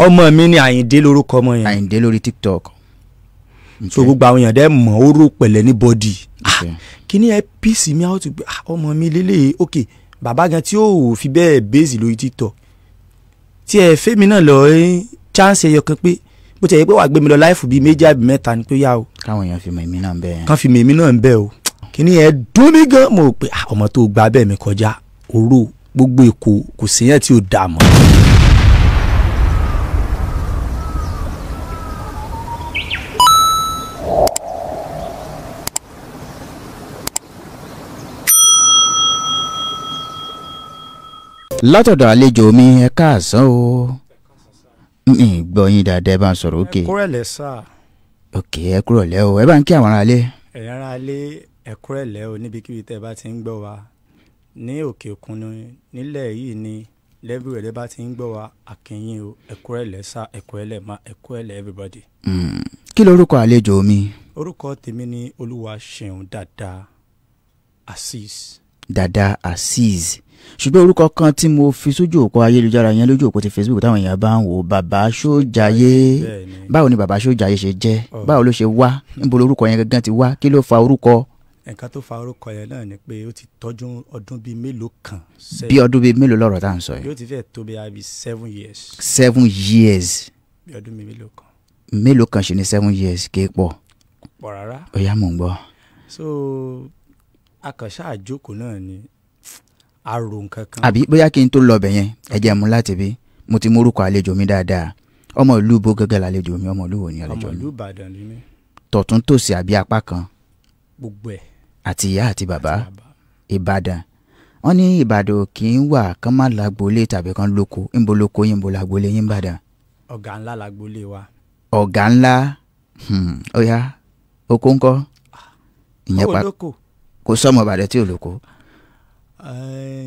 Ọmọ mi ni Àyìndé lórúkọ ọmọ yẹn. Àyìndé lórí TikTok. So gbogbo àwọn èèyàn dẹ́ mọ̀ ó rò pẹ̀lẹ́ ní bọ́dì. Kíní ẹ píìsì mi àwọn ti gbé ọmọ mi lélẹ̀. Ok, bàbá gan tí ó fi bẹ́ẹ̀ bẹ́ẹ̀sì lórí TikTok tí ẹ fẹ́ mi náà lọ chance ẹyọ kan pé bó ti yẹ pé wàá gbé mi lọ láìfù bíi méjì àbí mẹ́ta ni pé yá o. Káwọn èèyàn fi mọ̀ èmi náà bẹ́ẹ̀. Kàn fi mọ̀ èmi náà bẹ́ẹ̀ o. Kíní ẹ dún mí gan, mo rò pé ọmọ tó gba bẹ́ẹ̀ mi kọjá oró gbogbo Èkó kò séyàn tí ò dà mọ́. Látọ̀dọ̀ àlejò mi, ẹ káàsán o. Mi gbọ́ yín dáadáa, ẹ bá ń sọ̀rọ̀ òkè. Ẹ kúrẹ̀lẹ́ sà. Òkè, ẹ kúrọ̀lẹ́ o, ẹ bá ń kí àwọn aráalé. Ẹ̀yin aráalé, ẹ kúrẹ̀lẹ́ o níbikíbi tẹ́ ẹ bá ti ń gbọ́ wa ní òkè òkun nílẹ̀ yìí ni lẹ́bí rẹ̀ bá ti ń gbọ́ wa, àkìnyìn o, ẹ kúrẹ̀lẹ́ sà, ẹ kúrẹ̀lẹ́ ma, ẹ kúrẹ̀lẹ́ everybody. Kí lorúkọ àlejò mi? Orúkọ tèmi ni Olúwaṣeun Dada Azeez. Dada Azeez. Ṣùgbọ́n orúkọ kan tí mo fi sójú òpó ayélujára yẹn, lójú òpó ti Facebook táwọn èèyàn bá ń wò, Bàbá Ṣójayé. Báwo ni Bàbá Ṣójayé ṣe jẹ́? Báwo ló ṣe wá? Níbo lorúkọ yẹn gangan ti wá? Kí ló fa orúkọ? Nǹkan tó fa orúkọ yẹn náà ni pé ó ti tọ́jú ọdún bíi mélòó kan sẹ́yìn. Bí ọdún bíi mélòó lọ́rọ̀ tá à ń sọ yìí? Yóò ti fẹ́ tó bí i 7 years. 7 years. Bí ọdún bíi mélòó kan. Mélòó kan ṣe ni 7 years kì í pọ̀. Pọ̀ rárá. Ó yá, mò ń gbọ́. So akànṣe àjókòó náà ni àrò nǹkan kan. Àbí bóyá kí n tó lọ bẹ̀ yẹn, ẹ jẹ́ mú láti bí mo ti mú orúkọ àlejò mi dáadáa. Ọmọ ìlú bo gẹ́gẹ́ làlejò mi, ọmọ ìlú wo ni àlejò mi? Ọmọ ìlú Ìbàdàn ni mí. Tọ̀tún tòsì àbí apá kan? Gbogbo ẹ̀. Àti ìyá àti bàbá. Ìbàdàn. Wọ́n ní Ìbàdàn kì í wà kán má lágboolé tàbí kán lóko. Ńbo lóko yín, ńbo lágboolé yín Ìbàdàn? Ọ̀gá ńlá lágboolé wa. Ọ̀gá ńlá. Ó yá, oko ńkọ́? Ìyẹn pa kò sọ́mọ Ìbàdàn tí ò lóko.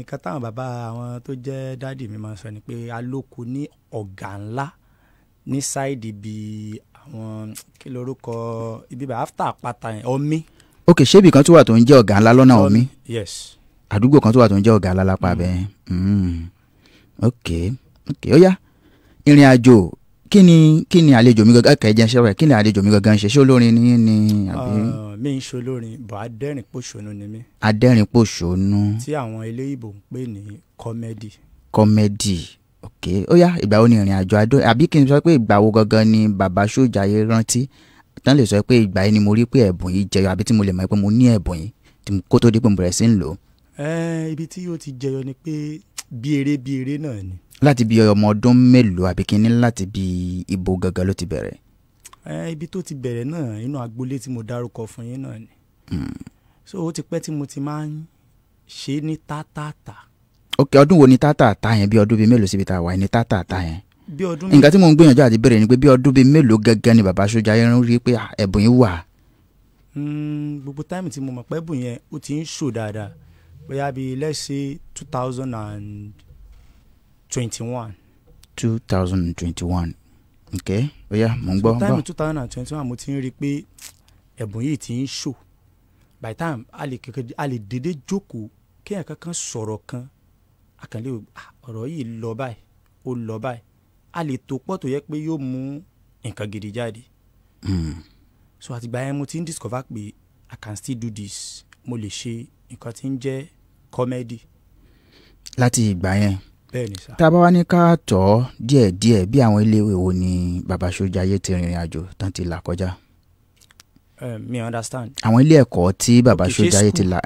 Nǹkan táwọn bàbá àwọn tó jẹ́ dádì mi máa ń sọ ni pé alóko ní ọ̀gá ńlá ní sáìdì bí àwọn kí lorúkọ ibi bá after àpáta yẹn, Ọmí. Ok, ṣé ibì kan tó wà tó ń jẹ́ ọ̀gá ńlá lọ́nà Ọmí? Yes. Àdúgbò kan tó wà tó ń jẹ́ ọ̀gá ńlá lápá bẹ́ẹ̀. Ok, ok, ó yá. Ìrìn àjò, kí ni àlejò mi gangan kẹ́ jẹ́ ṣe rẹ̀, kí ni àlejò mi gangan ṣe? Ṣé olórin ni ni àbí? Mi ń ṣe olórin, bọ̀ adẹ́rìn-pòṣónú ni mí. Adẹ́rìn-pòṣónú. Tí àwọn eléyìíbò ń pè ní kọ́mẹ́dì. Kọ́mẹ́dì, ok. Ó yá, ìgbà wo ni ìrìn àjò adó, àbí kí n sọ pé ìgbà wo gangan ni Bàbá Ṣójayé rántí tán lè sọ pé ìgbà yìí ni mo rí pé ẹ̀bùn yìí jẹyọ, àbí tí mo lè mọ̀ pé mo ní ẹ̀bùn yìí kó tó di pé mo bẹ̀rẹ̀ sí ń lò ó? Ibi tí ó ti jẹyọ ni pé bí eré náà ni. Láti bí ọmọ ọdún mélòó àbí kí ní láti bí ibo gangan ló ti bẹ̀rẹ̀? Ibi tó ti bẹ̀rẹ̀ náà inú agboolé tí mo dárúkọ fún yín náà ni. So ó ti pẹ́ tí mo ti máa ń ṣe ní tátàtà. Ok, ọdún wo ni tátàtà yẹn? Bí ọdún bíi mélòó síbi tá a wà ní tátàtà yẹn? Bí ọdún. Nǹkan tí mò ń gbìyànjú àti bẹ̀rẹ̀ ni pé bí ọdún bíi mélòó gangan ni Bàbá Ṣójayé ń rí pé ẹ̀bùn yìí wà? Gbogbo táìmù tí mo mọ̀ pé ẹ̀bùn yẹn ó ti ń ṣò dáadáa, bóyá bíi let's say 2021. 2021, ok, bóyá mò ń gbọ́. So táìmù 2021 mo ti ń rí i pé ẹ̀bùn yìí ti ń ṣò. By time a lè dédé jókòó kéèyàn kankan sọ̀rọ̀ kan, àkànlé ọ̀rọ̀ yìí lọ báyìí, ó lọ báyìí, a lè tó pọ̀ tó yẹ pé yóò mú nǹkan gidi jáde. So àtìgbà yẹn mo ti ń discover pé I can still do this, mo lè ṣe nǹkan tí ń jẹ́ comedy. Láti ìgbà yẹn. Bẹ́ẹ̀ni sá. Tá a bá wá ní ká tọ̀ ọ́ díẹ̀díẹ̀, bí àwọn iléèwé wo ni Bàbá Ṣójayé ti rìnrìn àjò tán ti là kọjá? Mi understand. Àwọn ilé ẹ̀kọ́ tí Bàbá Ṣójayé ti là.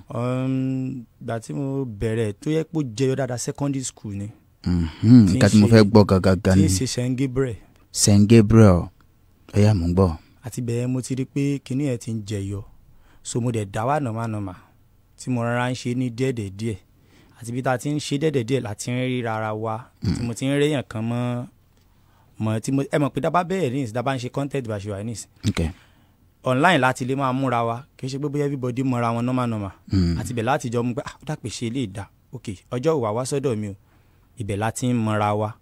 Ìgbà tí mo bẹ̀rẹ̀ tó yẹ pé ó jẹyọ dáadáa secondary school ni. Nǹkan tí mo fẹ́ gbọ́ gangan ni. Tí ń ṣe St. Gabriel. St. Gabriel, ó yá mò ń gbọ́. Àti bẹ́ẹ̀ mo ti rí pé kinní ẹ̀ ti ń jẹyọ, so mo dẹ̀ dá wà nọ̀mánọ̀mà tí mo rọra ń ṣe ní díẹ̀díẹ̀, àti bí ta ti ń ṣe díẹ̀díẹ̀ láti ń rí rárá wa, tí mo ti ń réyàn kan mọ́ tí mo ẹ mọ̀ pé dábàá bẹ́ẹ̀ ní ìsìn, dábàá ń ṣe content bá ṣe wà ní ìsìn. Online láti lè máa múra wa, kì í ṣe pé bóyá everybody mọ́ra wọn nọ́mánọ́mà. Àti ibẹ̀ láti jọ mú pé ó dàpè ṣe lè dà, ok ọjọ́ ìwà wá sọ́dọ̀ mi o, ibẹ̀ láti ń mọ́ra wa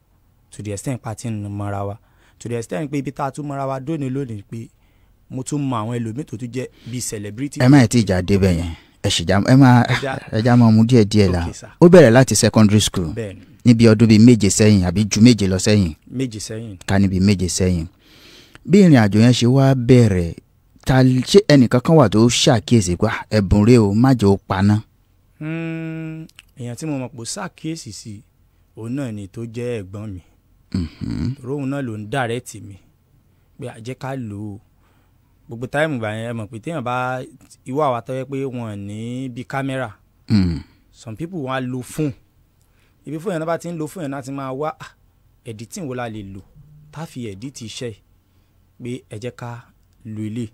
to the extent pa ti ń mọ́ra wa, to the extent pé ibi tá a tún mọ́ra wa dóni lónìí pé mo tún mọ àwọn ẹlòmíì tó tún jẹ́ bíi celebrity. Ẹ má ì tí ì já débẹ̀ yẹn, Ẹ ṣì já ẹ máa ẹ já máa mú díẹ̀ díẹ̀ la. Ó bẹ̀rẹ̀ láti secondary school níbi ọdún bíi 7 sẹ́yìn àbí ju 7 lọ sẹ́yìn. 7 sẹ́yìn. Ká níbi 7 sẹ́yìn. Bí ìrìn àjò yẹn ṣe wá bẹ̀rẹ̀, ta ṣé ẹnìkan kan wà tó ṣàkíyèsí pé ẹ̀bùn rẹ o, má jẹ́ ó paná? Èèyàn tí mo mọ̀ pé ṣàkíyèsí sí òun náà ni tó jẹ́ ẹ̀gbọ́n mi. Torí òun náà ló ń dàrẹ́tì mi pé àjẹ́ ká lò ó. Gbogbo táìmù gbà yẹn ẹ mọ̀ pé téèyàn bá ìwọ àwa tó yẹ pé wọ́n ní bí kámẹ́rà, some people wọ́n á lo fóònù. Ibi fóònù yẹn náà bá ti ń lo fóònù yẹn náà ti máa wá editing wo la lè lò tá a fi edit iṣẹ́ pé ẹ jẹ́ ká lo ilé.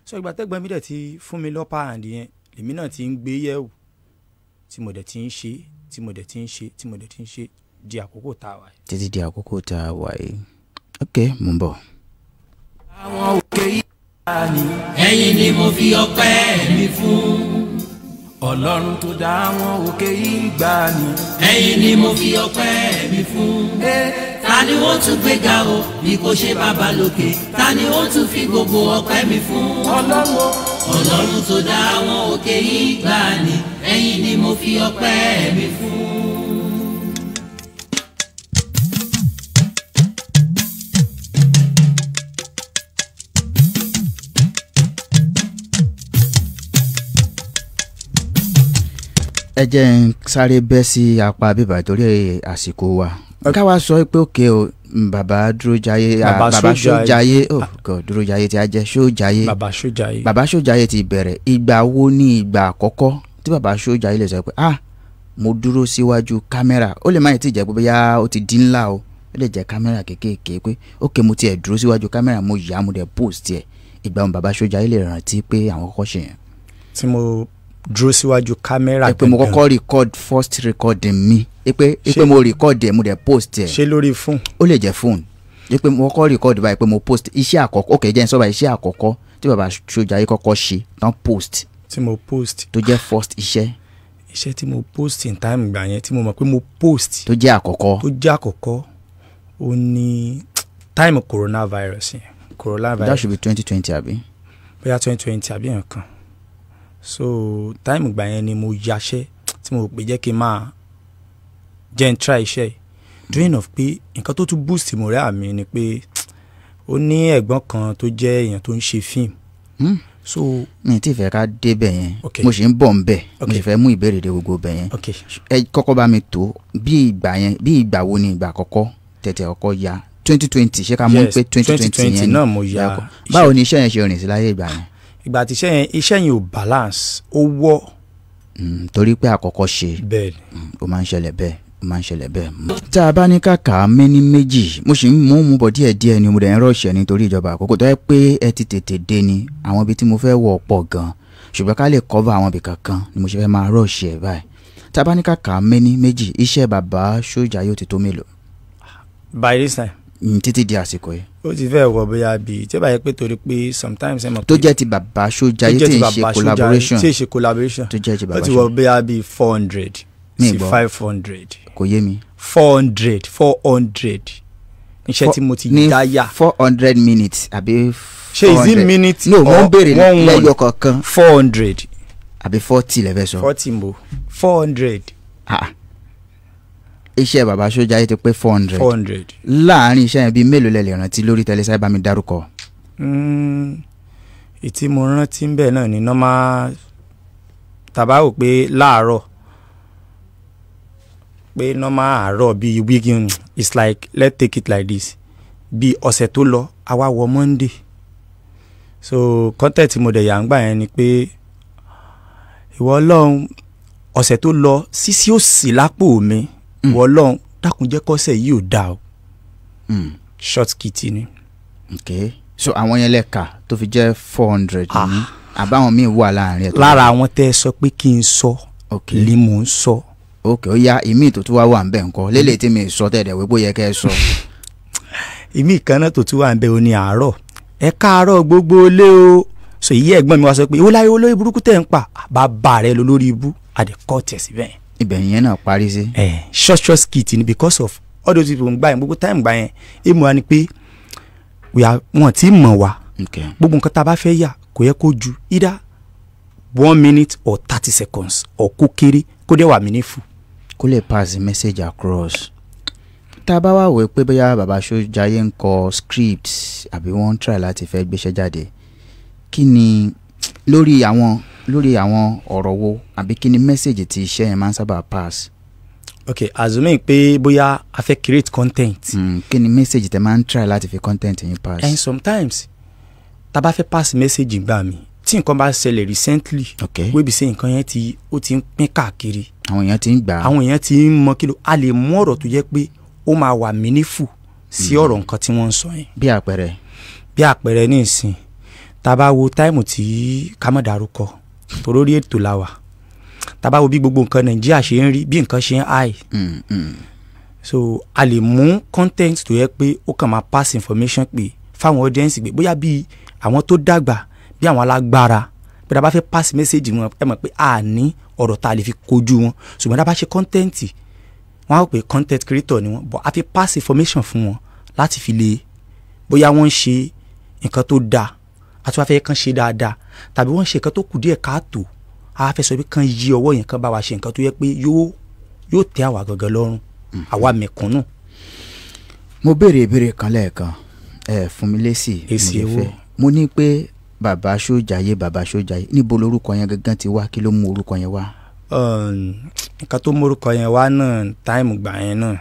So ìgbà tẹ́gbọ́n mi dẹ̀ ti fún mi lọ́pàá àǹdí yẹn, lèmi náà ti ń gbé yẹ̀wò tí mo dẹ̀ ti ń ṣe, tí mo dẹ̀ ti ń ṣe, tí mo dẹ̀ ti ń ṣe di àkókò tá a wà yìí. Títí di àkókò tá a wà yìí. Ok, mo ń bọ̀. Àwọn òkè yìí ni ẹ̀yin ni mo fi ọpẹ́ mi fún. Ọlọ́run tó dá àwọn òkè yìí gbà ní. Ẹ̀yin ni mo fi ọpẹ́ mi fún. Ta ni ó tún gbéga o bí kò ṣe bàbá lókè? Ta ni ó tún fi gbogbo ọpẹ́ mi fún? Ọlọ́run tó dá àwọn òkè yìí gbà ní. Ẹ̀yin ni mo fi ọpẹ́ mi fún. Ẹ jẹ́ n sáré bẹ́ sí apá bíbá torí àsìkò wa. Ká wá sọ pé òkè o, bàbá Dúrójayé, bàbá Ṣójayé, oh God, Dúrójayé tí a jẹ́ Ṣójayé. Bàbá Ṣójayé ti bẹ̀rẹ̀. Ìgbà wo ni ìgbà àkọ́kọ́ tí bàbá Ṣójayé lè sọ pé ah, mo dúró síwájú kámẹ́rà? Ó lè má ti jẹ́ pé bóyá ó ti dín ńlá o, ó lè jẹ́ kámẹ́rà kéékèèké pé òkè mo tiẹ̀ dúró síwájú kámẹ́rà, mo yà á, mo dẹ̀ post ẹ̀. Ìgbà wo bàbá Ṣójayé lè rántí pé àwọn kọ́kọ́ ṣe yẹn? Tí mo dúró síwájú kámẹ́rà gangan, pé mo kọ́kọ́ record first recording mi, pé mo record ẹ̀, mo dẹ̀ post ẹ̀. Ṣé lórí fóònù? Ó lè jẹ́ fóònù. Pé mo kọ́kọ́ record báyìí pé mo post iṣẹ́ àkọ́kọ́. Ok, jẹ́ n sọ báyìí, iṣẹ́ àkọ́kọ́ tí bàbá Ṣójayé kọ́kọ́ ṣe tán post. Tí mo post. Tó jẹ́ first iṣẹ́. Iṣẹ́ tí mo post in time gbà yẹn tí mo mọ̀ pé mo post. Tó jẹ́ àkọ́kọ́. Tó jẹ́ àkọ́kọ́, ó ní time coronavirus yẹn. Coronavirus. That should be 2020 àbí? Bóyá 2020 àbí nǹkan. So time gbà yẹn ni mo yaṣẹ́ tí mo pè jẹ́ kí n máa jẹ́ n try iṣẹ́ yìí. Doing of pé nǹkan tó tún boost morale mi ni pé ó ní ẹ̀gbọ́n kan tó jẹ́ èèyàn tó ń ṣe fíìmù. So mi ti fẹ́ ká débẹ̀ yẹn, mo sì ń bọ̀ ń bẹ̀, mo sì fẹ́ mú ìbéèrè dé gbogbo bẹ̀ yẹn. Ẹ kọ́kọ́ bá mi tó bí ìgbà yẹn, bí ìgbà wo ni ìgbà àkọ́kọ́ tẹ̀tẹ̀ kọ́kọ́ ya 2020? Ṣé ká mú pé 2020 yẹn náà mo ya? Báwo ni iṣẹ́ yẹn ṣe rìn sí láyé ìgbà yẹn? Ìgbà tí iṣẹ́ yẹn ò balance, ó wọ́. Torí pé àkọ́kọ́ ṣe. Bẹ́ẹ̀ ni. Ó máa ń ṣẹlẹ̀ bẹ́ẹ̀, ó máa ń ṣẹlẹ̀ bẹ́ẹ̀. Tá a bá ní kàkà méní méjì, mo sì ń mú bọ̀ díẹ̀ díẹ̀ ni, mo dẹ̀ ń rọ̀ṣẹ̀ nítorí ìjọba àkókò tó yẹ pé ẹ ti tètè dé ni. Àwọn ibi tí mo fẹ́ wọ̀ pọ̀ gan-an, ṣùgbọ́n ká lè cover àwọn ibì kankan ni mo ṣe fẹ́ máa rọ̀ṣẹ̀ báyìí. Tá a bá ní kàkà méní méjì, iṣẹ́ bàbá Ṣójayé ó ti tó mélòó? By this time. Títí di àsìkò yìí. Ó ti fẹ́ wọ bóyá bíi tí ó bá yẹ pé torí pé sometimes ẹ mọ̀ pé. Tó jẹ́ ti bàbá Ṣójayé tí ń ṣe collaboration. Tí ń ṣe collaboration. Tó jẹ́ ti bàbá Ṣójayé. Ó ti wọ bóyá bíi 400 sí 500. Kò yé mi. 400 400 iṣẹ́ tí mo ti dá yà. 400 minutes àbí. Ṣé is it minutes? No, mo ń béèrè lẹ́yọ kọ̀ọ̀kan. 400. Àbí 40 lẹ fẹ́ sọ. 40 mo 400. Iṣẹ́ bàbá Ṣójayé ti pé 400. 400. Láàárín iṣẹ́ yẹn bíi mélòó lẹ lè rántí lórí tẹlẹsà bá mi dárúkọ? Ìtí mo rántí ń bẹ̀ náà ni normal tàbá wò pé láàárọ̀ pé normal àárọ̀ bíi weekend, it's like let's take it like this, bíi ọ̀sẹ̀ tó lọ àwa wọ Monday. So content mo dẹ̀ yà ń gbà yẹn ni pé ìwọ Ọlọ́run ọ̀sẹ̀ tó lọ sísí ò sí lápò mi, ìwọ Ọlọ́run dákun jẹ́ kọ́sẹ̀ yìí ò dáa o. Short kit ni. Ok, so àwọn yẹn lẹ́ka tó fi jẹ́ 400 ní àbáwọn míì wà láàrin ẹ̀. Lára àwọn tẹ́ ẹ sọ pé kí n sọ ni mò ń sọ. Ok, ó yá, ìmíì tó tún wá wà ń bẹ̀ ńkọ́ lélẹ̀ tí mi sọ tẹ̀lé wípé ó yẹ kẹ́ ẹ sọ. Ìmíì kan náà tó tún wà ń bẹ̀ ó ní àárọ̀, ẹ káàárọ̀ gbogbo ilé o. So ìyá ẹ̀gbọ́n mi wá sọ pé ìwọ láyé olórí burúkú tẹ̀ ń pa bàbá rẹ lọ lórí ibú, àdẹ̀kọ́ tẹ̀ síbẹ̀. Ibẹ̀ yẹn náà parí sí. Short short skit ni because of all those people ń gbà yẹn, gbogbo time gbà yẹn èèmù wa ni pé wọn ti mọ̀ wá. Gbogbo nǹkan tá a bá fẹ́ yà kò yẹ kó ju either 1 minute or 30 seconds or kó kéré, kó dẹ̀ wà meaningful. Kó lè pass the message across. Tá a bá wà wò pé bóyá Bàbá Ṣójayé ń kọ script àbí wọ́n ń try láti fẹ́ gbéṣẹ́ jáde, kí ni lórí àwọn ọ̀rọ̀ wo àbí kí ni message tí iṣẹ́ yẹn máa ń sábà pass? Ok, assuming pé bóyá a fẹ́ create content. Kí ni message tẹ máa ń try láti fi content yín pass? And sometimes tá a bá fẹ́ pass message gbà mí, tí nǹkan bá ṣẹlẹ̀ recently wey be say nǹkan yẹn ti ó ti ń pín káàkiri, àwọn èèyàn ti ń gbà á. Àwọn èèyàn ti ń mọ kí ló a lè mú ọ̀rọ̀ tó jẹ́ pé ó máa wà meaningful sí ọ̀rọ̀ nǹkan tí wọ́n ń sọ yẹn. Bí àpẹẹrẹ? Bí àpẹẹrẹ ní ìsìn, tá a bá wo time tí ká má dárúkọ torí orí ètò la wà, tá a bá wo bí gbogbo nǹkan Nàìjíríà ṣe ń rí, bí nǹkan ṣe ń high, so a lè mú content tó yẹ pé ó kàn máa pass information pé fáwọn audience pé bóyá bí àwọn tó dàgbà, bí àwọn alágbára, pé tá a bá fẹ́ pass message wọn, ẹ mọ̀ pé a ní ọ̀rọ̀ tá a lè fi kojú wọn, ṣùgbọ́n tá a bá ṣe content, wọ́n á pè content creator ni wọ́n, but a fi pass information fún wọn láti fi lè bóyá wọ́n ń ṣe nǹkan tó dáa, a tún wá fẹ́ kàn ṣe dáadáa, tàbí wọ́n ń ṣe nǹkan tó kù díẹ̀ káàtó, a fẹ́ sọ pé kàn yí ọwọ́ yẹn, kàn bá wa ṣe nǹkan tó yẹ pé yóò tẹ́ àwa gangan lọ́rùn, àwa mẹ̀kúnnù. Mo béèrè ìbéèrè kan lẹ́ẹ̀kan, ẹ fún mi lésì. Èsì mo lè èwo? fẹ́. Mo ní pé Bàbá Ṣójayé, Bàbá Ṣójayé, níbo lorúkọ yẹn gangan ti wá? Kí ló mú orúkọ yẹn wá? Nǹkan tó mórúkọ yẹn wá náà, time gbà yẹn náà,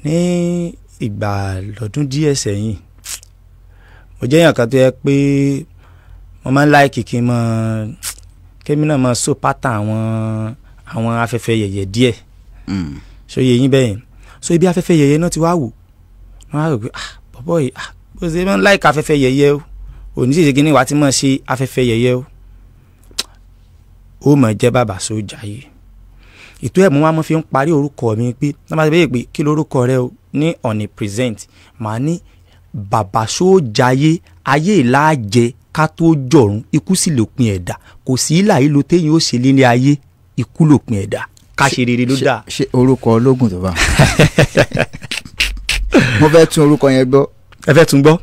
ní ìgbà lọ́dún díẹ̀ sẹ́yìn, mo jẹ́ èèyàn kan tó yẹ pé mo máa ń like kí n mọ kémi náà máa so pátá àwọn afẹ́fẹ́ yẹ̀yẹ̀ díẹ̀. So yẹ yín bẹ́yẹn. So ibi afẹ́fẹ́ yẹ̀yẹ̀ náà ti wá wò, wọ́n á rò pé, "Ah, bọ̀bọ̀ yìí, ah, bó ṣe máa ń like afẹ́fẹ́ yẹ̀yẹ̀ o, òní ṣèṣe kí ni wàá ti máa ṣe afẹ́fẹ́ yẹ̀yẹ̀ o, ó mọ̀ jẹ́ Bàbá Ṣójayé." Ètò ẹ̀ mo wá mọ́ fi ń parí orúkọ mi pé wọ́n bá ti béèrè pé kí lorúkọ rẹ o ní on a present, màá ní Bàbá Ṣójayé, ayé ìlàjẹ ká tó jọ̀run, ikú sì lópin ẹ̀dá, kò sí ìlà ìlò téyìn ó ṣe nílé ayé, ikú lópin ẹ̀dá, ká ṣe rere ló dáa. Ṣé orúkọ ológun tó bá mo fẹ́ tún orúkọ yẹn gbọ́. Ẹ fẹ́ tún gbọ́?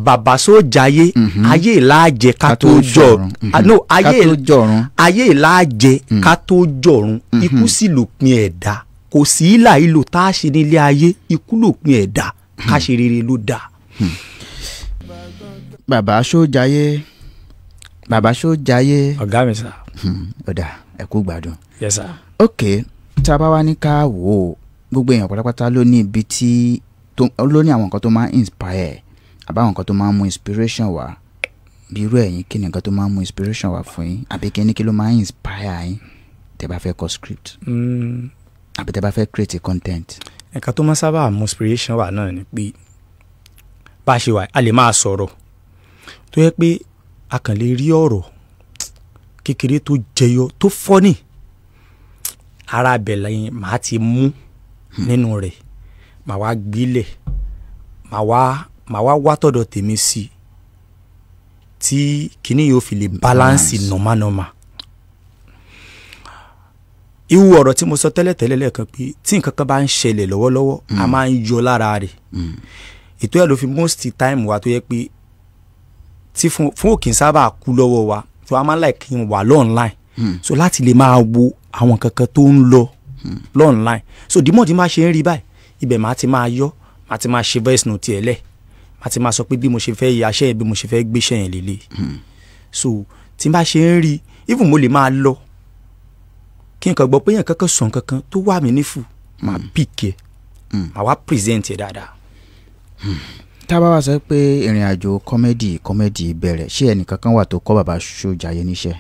Bàbá Ṣójayé, ayé ìlàjẹ ká tó jọ̀run. Ah, no, ká ayé tó jọ̀run. Ayé ìlàjẹ ká tó jọ̀run, ikú sì lópin ẹ̀dá, kò sí ìlà ìlò tá a ṣe nílé ayé, ikú lópin ẹ̀dá, ká ṣe rere ló dáa. Bàbá Ṣójayé, Bàbá Ṣójayé. Ọ̀gá mi sà. Ó dáa, ẹ kú gbádùn. Yes sir. Ok, tá a bá wá ní ká wò ó, gbogbo èèyàn pátápátá ló ní ibi tí ló ní àwọn nǹkan tó máa ń inspire àbáwọn nǹkan tó máa ń mú inspiration wá. Bí irú ẹ̀yin, kí ni nǹkan tó máa ń mú inspiration wá fún yín, àbí kí ni kí ló máa ń inspire yín tẹ́ bá fẹ́ kọ script àbí tẹ́ bá fẹ́ create content? Nǹkan tó máa sábà mú inspiration wà náà ni pé bá a ṣe wà, a lè máa sọ̀rọ̀ tó yẹ pé a kàn lè rí ọ̀rọ̀ kékeré tó jẹyọ tó funny, ara abẹ̀ lẹ́yìn màá ti mú nínú rẹ̀, màá wá gbílẹ̀, màá wá tọ̀dọ̀ tèmi sí i tí kinní yóò fi lè balance Balance. Normal normal. Irú ọ̀rọ̀ tí mo sọ tẹ́lẹ̀tẹ́lẹ̀ lẹ́ẹ̀kan pé tí nǹkan kan bá ń ṣẹlẹ̀ lọ́wọ́lọ́wọ́, a máa ń yọ lára rẹ̀. Ètò ẹ̀ ló fi most time wa tó yẹ pé tí fún òkè sábà kú lọ́wọ́ wa tó a máa ń like kí n wà online, so láti lè máa wo àwọn kankan tó ń lọ online. So the more tí máa ṣe ń rí báyìí, ibẹ̀ máa ti máa yọ, máa ti máa ṣe voice note ẹ̀ lẹ̀, máa ti máa sọ pé bí mo ṣe fẹ́ yaṣẹ́ yẹn, bí mo ṣe fẹ́ gbéṣẹ́ yẹn lélẹ̀. So tí n bá ṣe ń rí, even mo lè máa lọ kí n kàn gbọ́ pé yẹn kankan sọ nǹkan kan tó wà mí nífù, máa pick ẹ̀, máa wá present ẹ̀ dáadáa. Tá a bá wá sọ pé ìrìn àjò comedy bẹ̀rẹ̀, ṣé ẹnìkan kan wà tó kọ́ Bàbá Ṣójayé níṣẹ́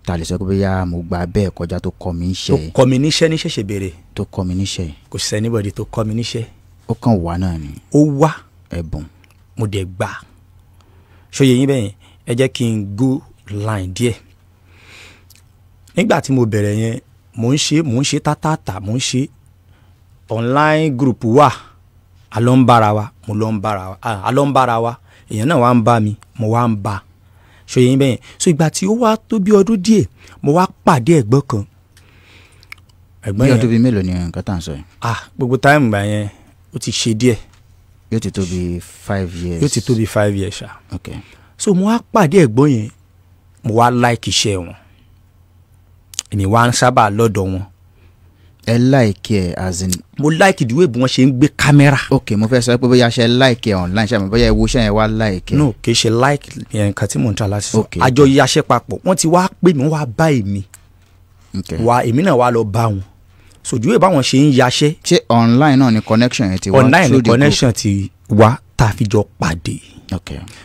tá a lè sọ pé bóyá mo gba bẹ́ẹ̀ kọjá tó kọ́ mi tó níṣẹ́? Kọ́ mi níṣẹ́ ní ṣẹ̀ṣẹ̀ bẹ̀rẹ̀. Tó kọ́ mi níṣẹ́. Kò sí anybody tó kọ́ mi níṣẹ́. Ó kàn wá náà ni. Ó wá. Ẹ̀bùn. Mo dẹ̀ gbà. Ṣòye yín bẹ́yẹn? Ẹ jẹ́ kí n go line díẹ̀. Nígbà tí mo bẹ̀rẹ̀ yẹn, mò ń ṣe tátàtà, mò ń ṣe online group wà, a lọ ń bára wa, mo lọ ń bára wa, a lọ ń bára wa, èèyàn náà wá ń bá mi, mo wá ń bá. Ṣòye yín bẹ́yẹn? So ìgbà tí ó wá tó bí ọdún díẹ̀, mo wá pàdé ẹ̀gbọ́n kan. Ẹ̀gbọ́n Bí yẹn ọdún bíi mélòó ni nǹkan tá à ń sọ yìí? Ah, gbogbo time gbà yẹn, ó ti ṣe díẹ̀. Yóò ti tó bí 5 years. Yóò ti tó bí 5 years ṣá. Ok. So mo wá pàdé ẹ̀gbọ́n yẹn. Mo wá like iṣẹ́ wọn, èmi wá ń sábà lọ́dọ̀ wọn. Ẹ like ẹ as in. Mo like the way bí wọ́n ṣe ń gbé kámẹ́rà. Ok, mo fẹ́ sọ pé bóyá ṣe like ẹ online ṣe àmọ́ bóyá ẹ wo ṣe yẹn wá like ẹ. No, kì í ṣe like nǹkan tí mò ń ta láti sọ. Ok. Àjọ yaṣẹ́ papọ̀, wọ́n ti wá pè mí, wọ́n wá bá èmi. Wá èmi náà wá lọ bá wọn. So the way báwọn ṣe ń yaṣẹ́. Ṣé online náà ni connection yẹn ti wá? Online ni connection ti wá tá a fi jọ pàdé.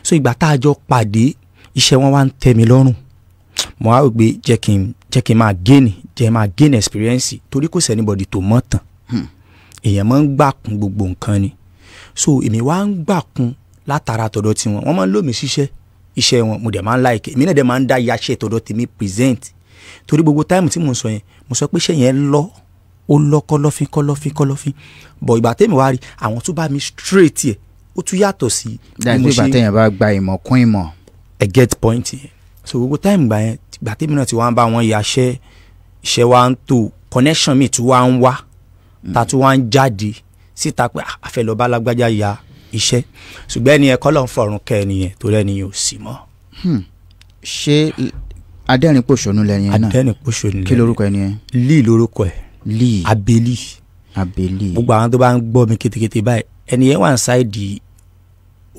So ìgbà tá a jọ pàdé, iṣẹ́ wọn wá ń tẹ́ mi lọ́rùn. Mo wá rò pé jẹ́ kí n máa gain, jẹ́ máa gain experience, torí kò sí anybody tó mọ̀ tán. Èèyàn máa ń gbà kún gbogbo nǹkan ni. So èmi wá ń gbà kún látara tọ̀dọ̀ tiwọn. Wọ́n máa ń lò mí síṣẹ́ iṣẹ́ wọn, mo dẹ̀ máa ń like. Èmi náà dẹ̀ máa ń dá yaṣẹ́ tọ̀dọ̀ tèmi present. Torí gbogbo time tí mo ń sọ yẹn, mo sọ pé iṣẹ́ yẹn lọ, ó lọ kọ́lọ́fín kọ́lọ́fín kọ́lọ́fín. But ìgbà tèmi wá rí, àwọn tún bá mi straight yẹ, ó tún yàtọ̀ sí bí mo ṣe. Ìgbà tẹ̀yìn bá gba ìmọ̀ kún ìmọ̀. I get point yẹn. So gbogbo time gbà yẹn, ìgbà tèmi náà ti wá ń bá wọn yaṣẹ́, iṣẹ́ wa ń tò, connection mi tún wá ń wá, ta tún wá ń jáde síta pé a fẹ́ lọ bá lágbájá ya iṣẹ́. Ṣùgbọ́n ẹni yẹn kọ́ ló ń fọ̀run kẹ́ ẹni yẹn, torí ẹni yẹn ò sí mọ́. Ṣé Adẹ́rìn-Pòṣónú lẹni yẹn náà? Adẹ́rìn-Pòṣónú lẹni. Kí lorúkọ ẹni yẹn? Lee lorúkọ ẹ̀. Lee. Abeli. Abeli. Gbogbo àwọn tó bá ń gbọ́ mi kétékété báyìí, ẹni yẹn wà ń sáìdì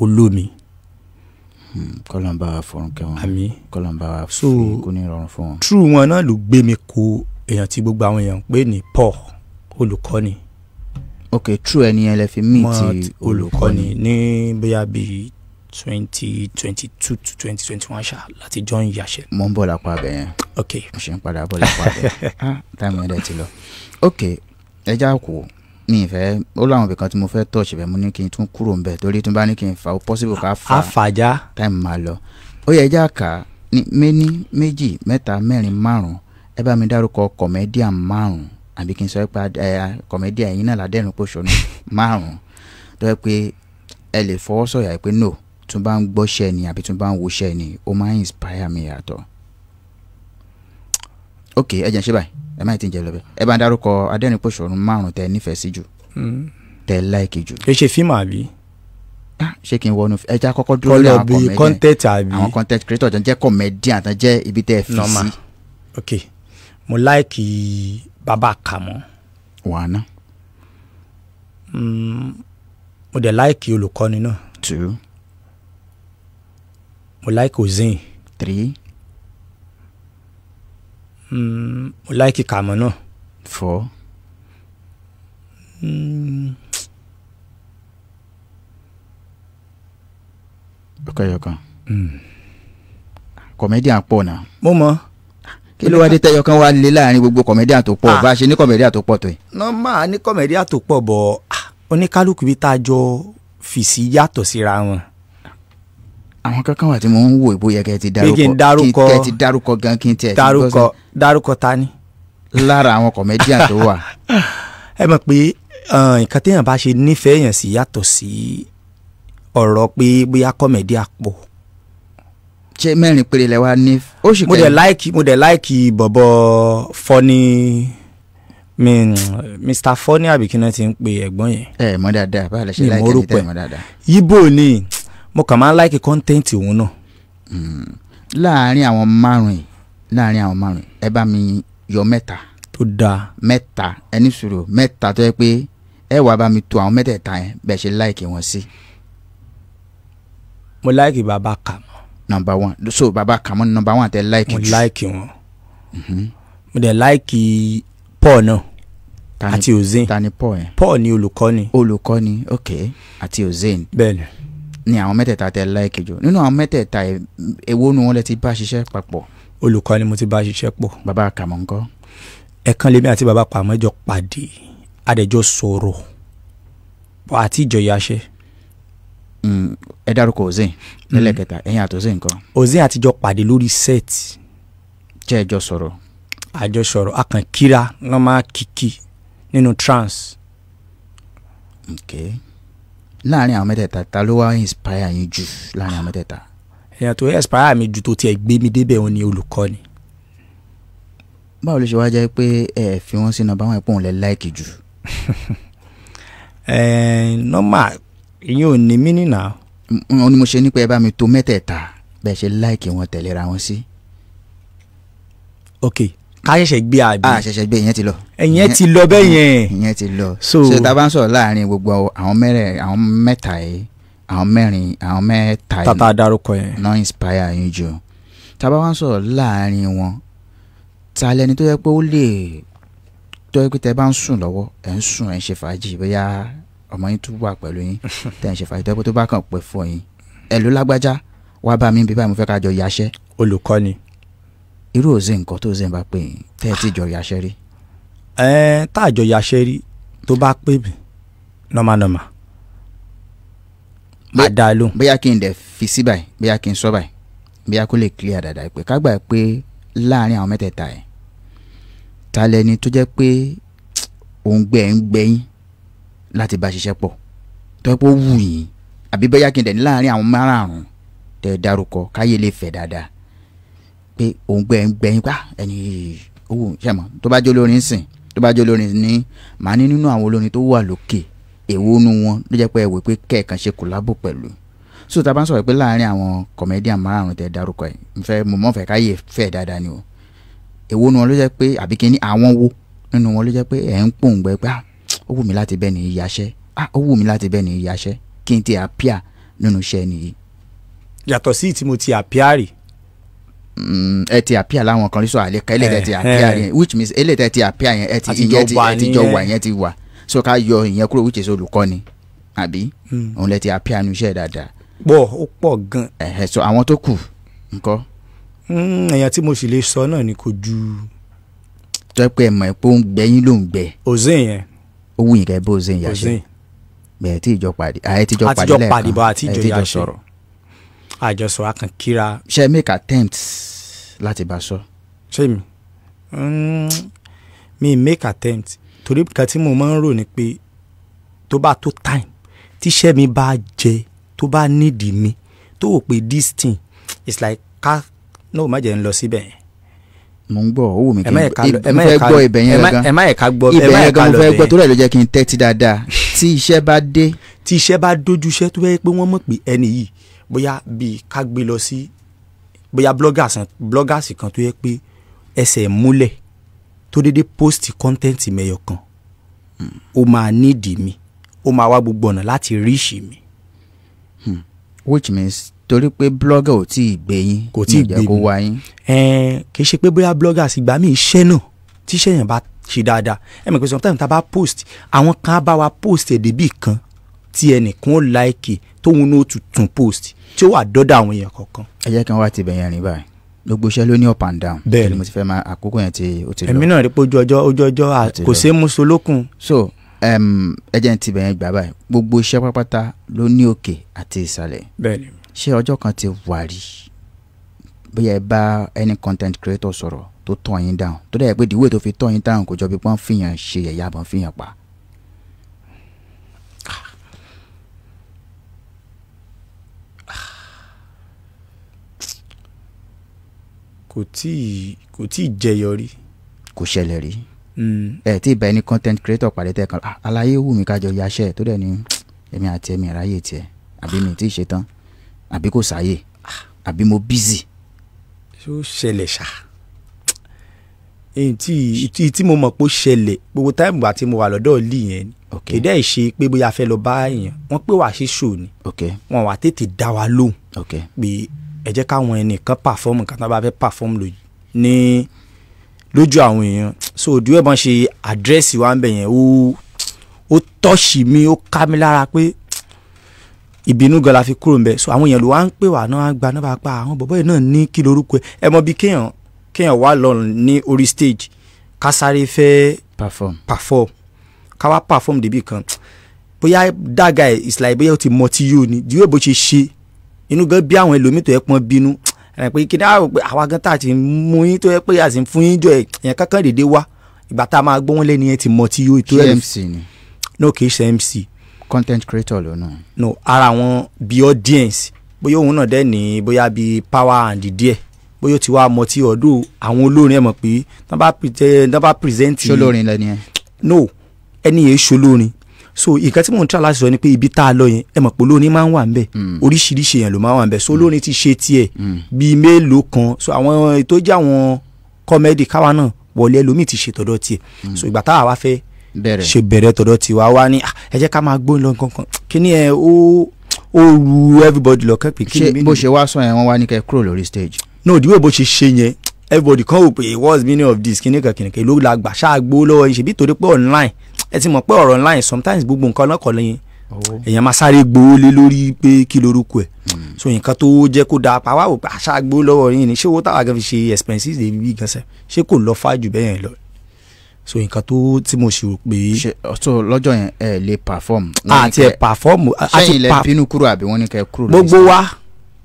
olómi. Kọ́lọ́n bá wa fọ̀run kẹ́ wọn. Àmín. Kọ́lọ́n bá wa fi kú ní ìrọ̀rùn fún wọn. True wọn náà ló gbé mi kó èèyàn tí gbogbo àwọn èèyàn ń pè ní Paul olùkọ́ni. Ok, true ẹni yẹn lẹ fi meet olùkọ́ni ní bóyá bíi 2022 to 2021 ṣá láti join yaṣẹ́. Mo ń bọ̀ lápá abẹ yẹn. Ok. Mo ṣe ń padà bọ̀ lápá abẹ. Táìmù yẹn dẹ̀ ti lọ. Ok, ẹ já kú. Mi ìfẹ́ ó láwọn ibìkan tí mo fẹ́ touch bẹ́ẹ̀, mo ní kí n tún kúrò ń bẹ̀ torí tí n bá ní kí n fà ó possible ká fà á fàjá. Táìmù máa lọ. Ó yẹ ẹja kà ní méní méjì mẹ́ta mẹ́rin márùn-ún, ẹ bá mi dárúkọ comedian márùn-ún àbí kí n sọ pé comedian ẹ̀yin náà ládẹ́rìn-pòṣónú márùn-ún tó yẹ pé ẹ lè fọwọ́ sọ̀yà pé no, tún bá ń gbọ́ṣẹ́ ni àbí tún bá ń woṣẹ́ ni ó máa ń inspire mi yàtọ̀. Ok, ẹ jẹ́ n ṣe báyìí, ẹ má ti ń jẹ lọ bẹ́ẹ̀. Ẹ bá ń dárúkọ adẹ́rìn-pòṣónú márùn-ún tẹ nífẹ̀ẹ́ sí jù, tẹ láìkì jù. Kì í ṣe fíìmù àbí? Ṣé kí n wọnú ẹ já kọ́kọ́ dúró lórí àwọn comedian, content àbí? Àwọn content creator tó ń jẹ́ comedian tó ń jẹ́ ibi tẹ́ ẹ fi sí. Ok, mo láìkì Bàbá Kàmọ́. One. Mo dẹ̀ láìkì olùkọ́ni náà. 2. Mo láìkì Ozin. 3. Mo láìkì Kàmọ́ náà. 4. Ok, yọkan. Comedian pọ̀ náà. Mo mọ̀. Kí ló wá dé tẹ́yọ kan wá lé láàrin gbogbo comedian tó pọ̀, bá a ṣe ní comedian tó pọ̀ tó yìí. Normal ní comedian tó pọ̀ bọ̀ oníkálukú bí tá a jọ fìsí yàtọ̀ síra wọn. Àwọn kankan wà tí mo ń wò bóyá kẹ́ ti dárúkọ, kí n dárúkọ, kẹ́ ti dárúkọ gan kí n tiẹ̀ ti dárúkọ. Dárúkọ ta ni? Lára àwọn comedian tó wà. Ẹ mọ̀ pé nǹkan téèyàn bá ṣe nífẹ̀ẹ́ yẹn sí yàtọ̀ sí ọ̀rọ̀ pé bóyá comedian pọ̀. Ṣé mẹ́rin péré lẹ wá ní? Ó sì mo dẹ̀ láìkì bọ̀bọ̀ Funny, Mr. Funny àbí kí náà ti ń pe ẹ̀gbọ́n yẹn. Ẹ mọ̀ dáadáa, báwo lẹ ṣe láìkì ẹni tẹ́ mọ̀ dáadáa. Yíbò ni mo kàn máa ń láìkì kọ́ńtẹ́ǹtì òun náà. Láàárín àwọn márùn-ún, ẹ bá mi yọ mẹ́ta. Tó dáa. Mẹ́ta, ẹ ní sùúrù, mẹ́ta tó yẹ pé ẹ wàá bá mi tò àwọn mẹ́tẹ̀ẹ̀ta yẹn bẹ́ẹ̀ ṣe láìkì wọn sí. Mo láìkì Bàbá Kàmọ́. Number 1. So Bàbá Kàmọ́ ni number 1 tẹ láìkì jù. Mo láìkì wọn. Mo dẹ̀ láìkì Paul náà àti Ozin. Ta ni Paul yẹn? Paul ni olùkọ́ni. Olùkọ́ni, ok, àti Ozin. Bẹ́ẹ̀ni. Ni àwọn mẹ́tẹ̀ẹ̀ta tẹ láìkì jù. Nínú àwọn mẹ́tẹ̀ẹ̀ta èwo nu wọn lẹ ti bá ṣiṣẹ́ papọ̀? Olùkọ́ni mo ti bá ṣiṣẹ́ pọ̀. Bàbá Kàmọ́ ńkọ́? Ẹ̀kan lèmi àti Bàbá Kàmọ́ jọ pàdé, adẹ̀jọ sọ̀rọ̀ àti ìjọyà ṣe. Ẹ dárúkọ Ozin lẹ́lẹ́kẹta, ẹ̀yin àti Ozin ńkọ́? Ozin àtijọ́ pàdé lórí set. Jẹ́ ẹjọ́ sọ̀rọ̀? Àjọ sọ̀rọ̀, a kàn kíra normal kìkì nínú trance. Ok, láàrin àwọn mẹ́tẹ̀ẹ̀ta ta ló wá inspire yín jù láàrin àwọn mẹ́tẹ̀ẹ̀ta? Èèyàn tó inspire mi jù tó tiẹ̀ gbé mi débẹ̀ òun ni olùkọ́ni. Báwo ló ṣe wá jẹ́ pé ẹ fi wọ́n sínú báwọn ẹ̀pọ̀n lẹ láìkì jù? Normal, ìyẹn ò ní mí nìyà. Ó ní mo ṣe ní pé ẹ bá mi tò mẹ́tẹ̀ẹ̀ta bẹ́ẹ̀ ṣe láìkì wọn tẹ̀léra wọn sí. Ok, ká ṣẹ̀ṣẹ̀ gbé àbí. A ṣẹ̀ṣẹ̀ gbé, ìyẹn ti lọ. Ìyẹn ti lọ bẹ́ẹ̀ yẹn. Ìyẹn ti lọ. So tá a bá ń sọ̀rọ̀ láàrin gbogbo àwọn mẹ́rẹ̀, àwọn mẹ́ta yìí, àwọn mẹ́rin, àwọn mẹ́ta yìí tata dárúkọ yẹn náà inspire yín jù, tá a bá wá ń sọ̀rọ̀ láàrin wọn, ta lẹni tó yẹ pé ó lè tó yẹ pé tẹ bá ń sùn lọ́wọ́, ẹ̀ ń sùn, ẹ̀ ń ṣe fàájì, bóyá ọmọ yín tún wà pẹ̀lú yín, tẹ̀ ń ṣe fàájì, tó yẹ pé tó bá kàn pẹ́ fún yín, ẹ̀ ló lágbájá wá bá mi bí báyìí, mo fẹ́ ká jọ yaṣẹ́. Olùkọ́ni. Irú òzè nǹkan tó zè ń bá pè yín tẹ́ ẹ ti jọ yaṣẹ́ rí. Ẹ tá a jọ yaṣẹ́ rí, tó bá pè mí nọ́mà má dá lóhùn. Bóyá kí n dẹ̀ fi sí báyìí, bóyá kí n sọ báyìí, bóyá kó lè clear dáadáa pé ká gbà pé láàrin àwọn mẹ́tẹ̀ẹ̀ta ẹ̀, ta lẹni tó jẹ́ pé òun gbẹ ń gbẹyìn láti bá ṣiṣẹ́ pọ̀ tó yẹ pé ó wù yín, àbí bóyá kí n dẹ̀ ní láàrin àwọn márààrún tẹ́ dárúkọ káyé lè fẹ̀ dáadáa pé òun gbẹ ń gbẹyìn pa ẹni ó wù ṣe mọ̀, tó bá jẹ́ olórin sìn, tó bá jẹ́ olórin ní màá ní nínú àwọn olórin tó wà lókè, èwo nu wọn ló jẹ́ pé ẹ wò pé kẹ́ẹ̀kan ṣe kòlábò pẹ̀lú. So tá a bá ń sọ̀rọ̀ pé láàrin àwọn kọ̀mẹ́díàn márùn-ún tẹ́ dárúkọ ẹ̀, n fẹ́ mo mọ̀ fẹ́ káyè fẹ́ dáadáa ni o, èwo nu wọn ló jẹ́ pé, àbí kí ni àwọn wo nínú wọn ló jẹ́ pé ẹ̀ ń pòǹgbẹ pé ó wù mí láti bẹ́ẹ̀ ní yaṣẹ́, ó wù mí láti bẹ́ẹ̀ ní yaṣẹ́, kí n ti àpíà nínú iṣẹ́ nìyí. Yàtọ̀ sí tí mo ti àpíà rí. Ẹ ti àpíà láwọn kan rí, sọ àlẹ́ ká eléyìí tẹ́ ti àpíà yẹn, which means eléyìí tẹ́ ti àpíà yẹn ẹ ti ìyẹn ti ẹ ti jọ wà, yẹn ti wà, so ká yọ ìyẹn kúrò, which is olùkọ́ni àbí òun lẹ ti àpíà nínú iṣẹ́ dáadáa. Pọ̀, ó pọ̀ gan. Ẹ̀hẹ̀, so àwọn tó kù ńkọ́. Èèyàn tí mo sì lè sọ náà ni kò ju. Tó yẹ pé ẹ mọ̀ pé ó ń gbẹ yín ló ń gbẹ. Òzè yẹn. Ó wù yín kẹ́ bó Òzè yẹn ṣe. Bẹ́ẹ̀ tí ìjọ pàdé, àyè tíjọ pàdé lẹ́ẹ̀kan, àtijọ́ pàdé bọ́, àtijọ́ yà ṣe àjọsọ akàn kíra. Ṣe make attempts láti bá sọ. Ṣé mi mi make attempt, torí nǹkan tí mo máa ń rò ni pé tó bá tó time tíṣẹ́ mi bá jẹ, tó bá nídìí mi, tó wò pé this thing is like ká no má jẹ́ ń lọ síbẹ̀ yẹn. Mo ń gbọ́, ó wù mí kí n fẹ́ gbọ́ ibẹ̀ yẹn gan. Ẹ má yẹ ká gbọ́ ibẹ̀ yẹn gan, mo fẹ́ gbọ́, torí ẹ̀ ló jẹ́ kí n tẹ́tí dáadáa. Tí iṣẹ́ bá dé. Tí iṣẹ́ bá dojú iṣẹ́, tó yẹ pé wọ́n mọ̀ pé ẹni yìí bóyá bíi ká gbé lọ sí bóyá bloggers kan tó yẹ pé ẹsẹ̀ múlẹ̀ tó dédé post content mẹ́yọ kan, ó máa nídìí mi, ó máa wá gbogbo ọ̀nà láti ríṣì mi. Which means torí pé blogger ò tí ì gbé yín, kò tí ì gbé kó wá yín. Kì í ṣe pé bóyá bloggers ìgbà míì iṣẹ́ náà tíṣẹ́ yẹn bá ṣe dáadáa, ẹ mọ̀ pé sometimes tá a bá post, àwọn kan á bá wa post èdè bíi kan tí ẹnìkan ó like, tóun náà tún post tí ó wà dọ́dọ̀ àwọn èèyàn kọ̀ọ̀kan. Ẹ jẹ́ kí n wá ti bẹ̀yẹn rìn báyìí, gbogbo iṣẹ́ ló ní up and down. Bẹ́ẹ̀ ni mo ti fẹ́ máa àkókò yẹn ti ó ti lọ. Èmi náà rí pé ojú ọjọ́ kò ṣeé mú solókun. So ẹ jẹ́ n ti bẹ̀yẹn gbà báyìí, gbogbo iṣẹ́ pátápátá ló ní òkè àti ìsàlẹ̀. Bẹ́ẹ̀ ni. Ṣé ọjọ́ kan ti wà rí bóyá ẹ bá any content creator sọ̀rọ̀ tó tọ̀ yín down, tó dẹ̀ pé the way tó fi tọ̀ yín down kò jọ bí wọ́n fìyàn ṣe ẹ̀yà àbọ̀n fìyàn pa? Kò tíì jẹyọ rí. Kò ṣẹlẹ̀ rí. Ẹ tí ì bá ẹni content creator pàdé tẹ́ kan, aláyé wù mí kájọ yaṣẹ́, tó dẹ̀ ní èmi àti ẹ̀mí ráyè tiẹ̀, àbí mi tí ì ṣe tán, àbí kò sáyè, àbí mo busy. Ṣé ó ṣẹlẹ̀ ṣá? Èyí tí mo mọ̀ pé ó ṣẹlẹ̀ gbogbo táìmù àti mo wà lọ́dọ̀ lì yẹn ni, kéde ẹ̀ ṣe pé bóyá fẹ́ lọ bá èèyàn, wọ́n pè wá sí show ni, wọ́n wá tètè dá wa lóhùn pé ẹ jẹ́ káwọn ẹnìkan pàfọ́ọ̀mù kan tó bá fẹ́ pàfọ́ọ̀mù ní lójú àwọn èèyàn. So òdiwọ̀n bọ́n ṣe àdírẹ́sì wa ń bẹ̀ yẹn, ó tọ́ṣì mi, ó ká mi lára pé ìbínú gan la fi kúrò ńbẹ̀. So àwọn èèyàn ló wá ń pè wá náà, gba náà bá pa àwọn bọ̀bọ́ yìí náà ní kí lorúkọ ẹ mọ bí kéèyàn wá lọ ní orí stage ká sáré fẹ́ perform ká wá perform débi kan, bóyá that guy is like bóyá ó ti mọ tí yóò ní ìdíwọ́ bó ṣe ṣe inú gan bí àwọn ẹlòmíì tó yẹ pọn bínú ẹ pé kí ni àwọn pé àwa gan tá a ti mú yín tó yẹ pé a sì ń fún yín jọ èèyàn kankan dédé wá, ìgbà tá a máa gbọ́ wọn lẹ́ni yẹn ti mọ tí yóò tó yẹ. MC ni. No, kì í ṣe MC. Content creator ló náà. No, ara wọn bí audience, bóyá òun náà dẹ́ ní bóyá bí power and díẹ̀, bóyá ó ti wá mọ tí ọdún àwọn olórin ẹ̀ mọ̀ pé tán bá present. Ṣolórin lẹni ẹ. No, ẹni yẹn ṣolórin. So ìkan tí mò ń try láti sọ ni pé ibi tá a lọ yẹn, ẹ mọ̀ pé olórin máa ń wà ńbẹ̀, oríṣiríṣi èèyàn ló máa ń wà ńbẹ̀. So olórin ti ṣe tiẹ̀ bíi mélòó kan, so àwọn tó jẹ́ àwọn comedy káwa náà wọlé, ẹlòmíì ti ṣe tọ̀dọ̀ tiẹ̀. So ìgbà táwa wá fẹ́ ṣe bẹ̀rẹ̀ tọ̀dọ̀ tiwa wá ní ẹ jẹ́ ká máa gbóhùn lọ nǹkan kíní ẹ ó ru everybody lọ́kàn pé kí ni bó ṣe wá sọ yẹn, wọ́n wá ní kẹ́ kúrò lórí stage. No, the way bó ṣe ṣe yẹn, everybody kan wò pé what's the meaning of this, kíní kan kíní kan ló la gbà ṣáà gbó lọ́wọ́ yìí, ṣèbí torí pé online ẹ ti mọ̀ pé ọ̀rọ̀ online sometimes gbogbo nǹkan lọ́kọ̀ lẹ́yìn èèyàn máa sáré gbowó lé lórí pé kí lorúkọ ẹ̀. So nǹkan tó jẹ́ kó dáa pa wá wò pé àṣà gbowó lọ́wọ́ yìí ni, ṣé owó táwa gan fi ṣe expenses lè bí gan sẹ́, ṣé kò lọ fájù bẹ́ẹ̀ yẹn lọ. So nǹkan tó tí mo ṣe rò pé. Ṣe so lọ́jọ́ yẹn ẹ lè perform. Àti ẹ perform. Ṣẹ́yìn lẹ bínú kúrò àbí wọ́n ní kẹ́ kúrò lórí stage? Gbogbo wa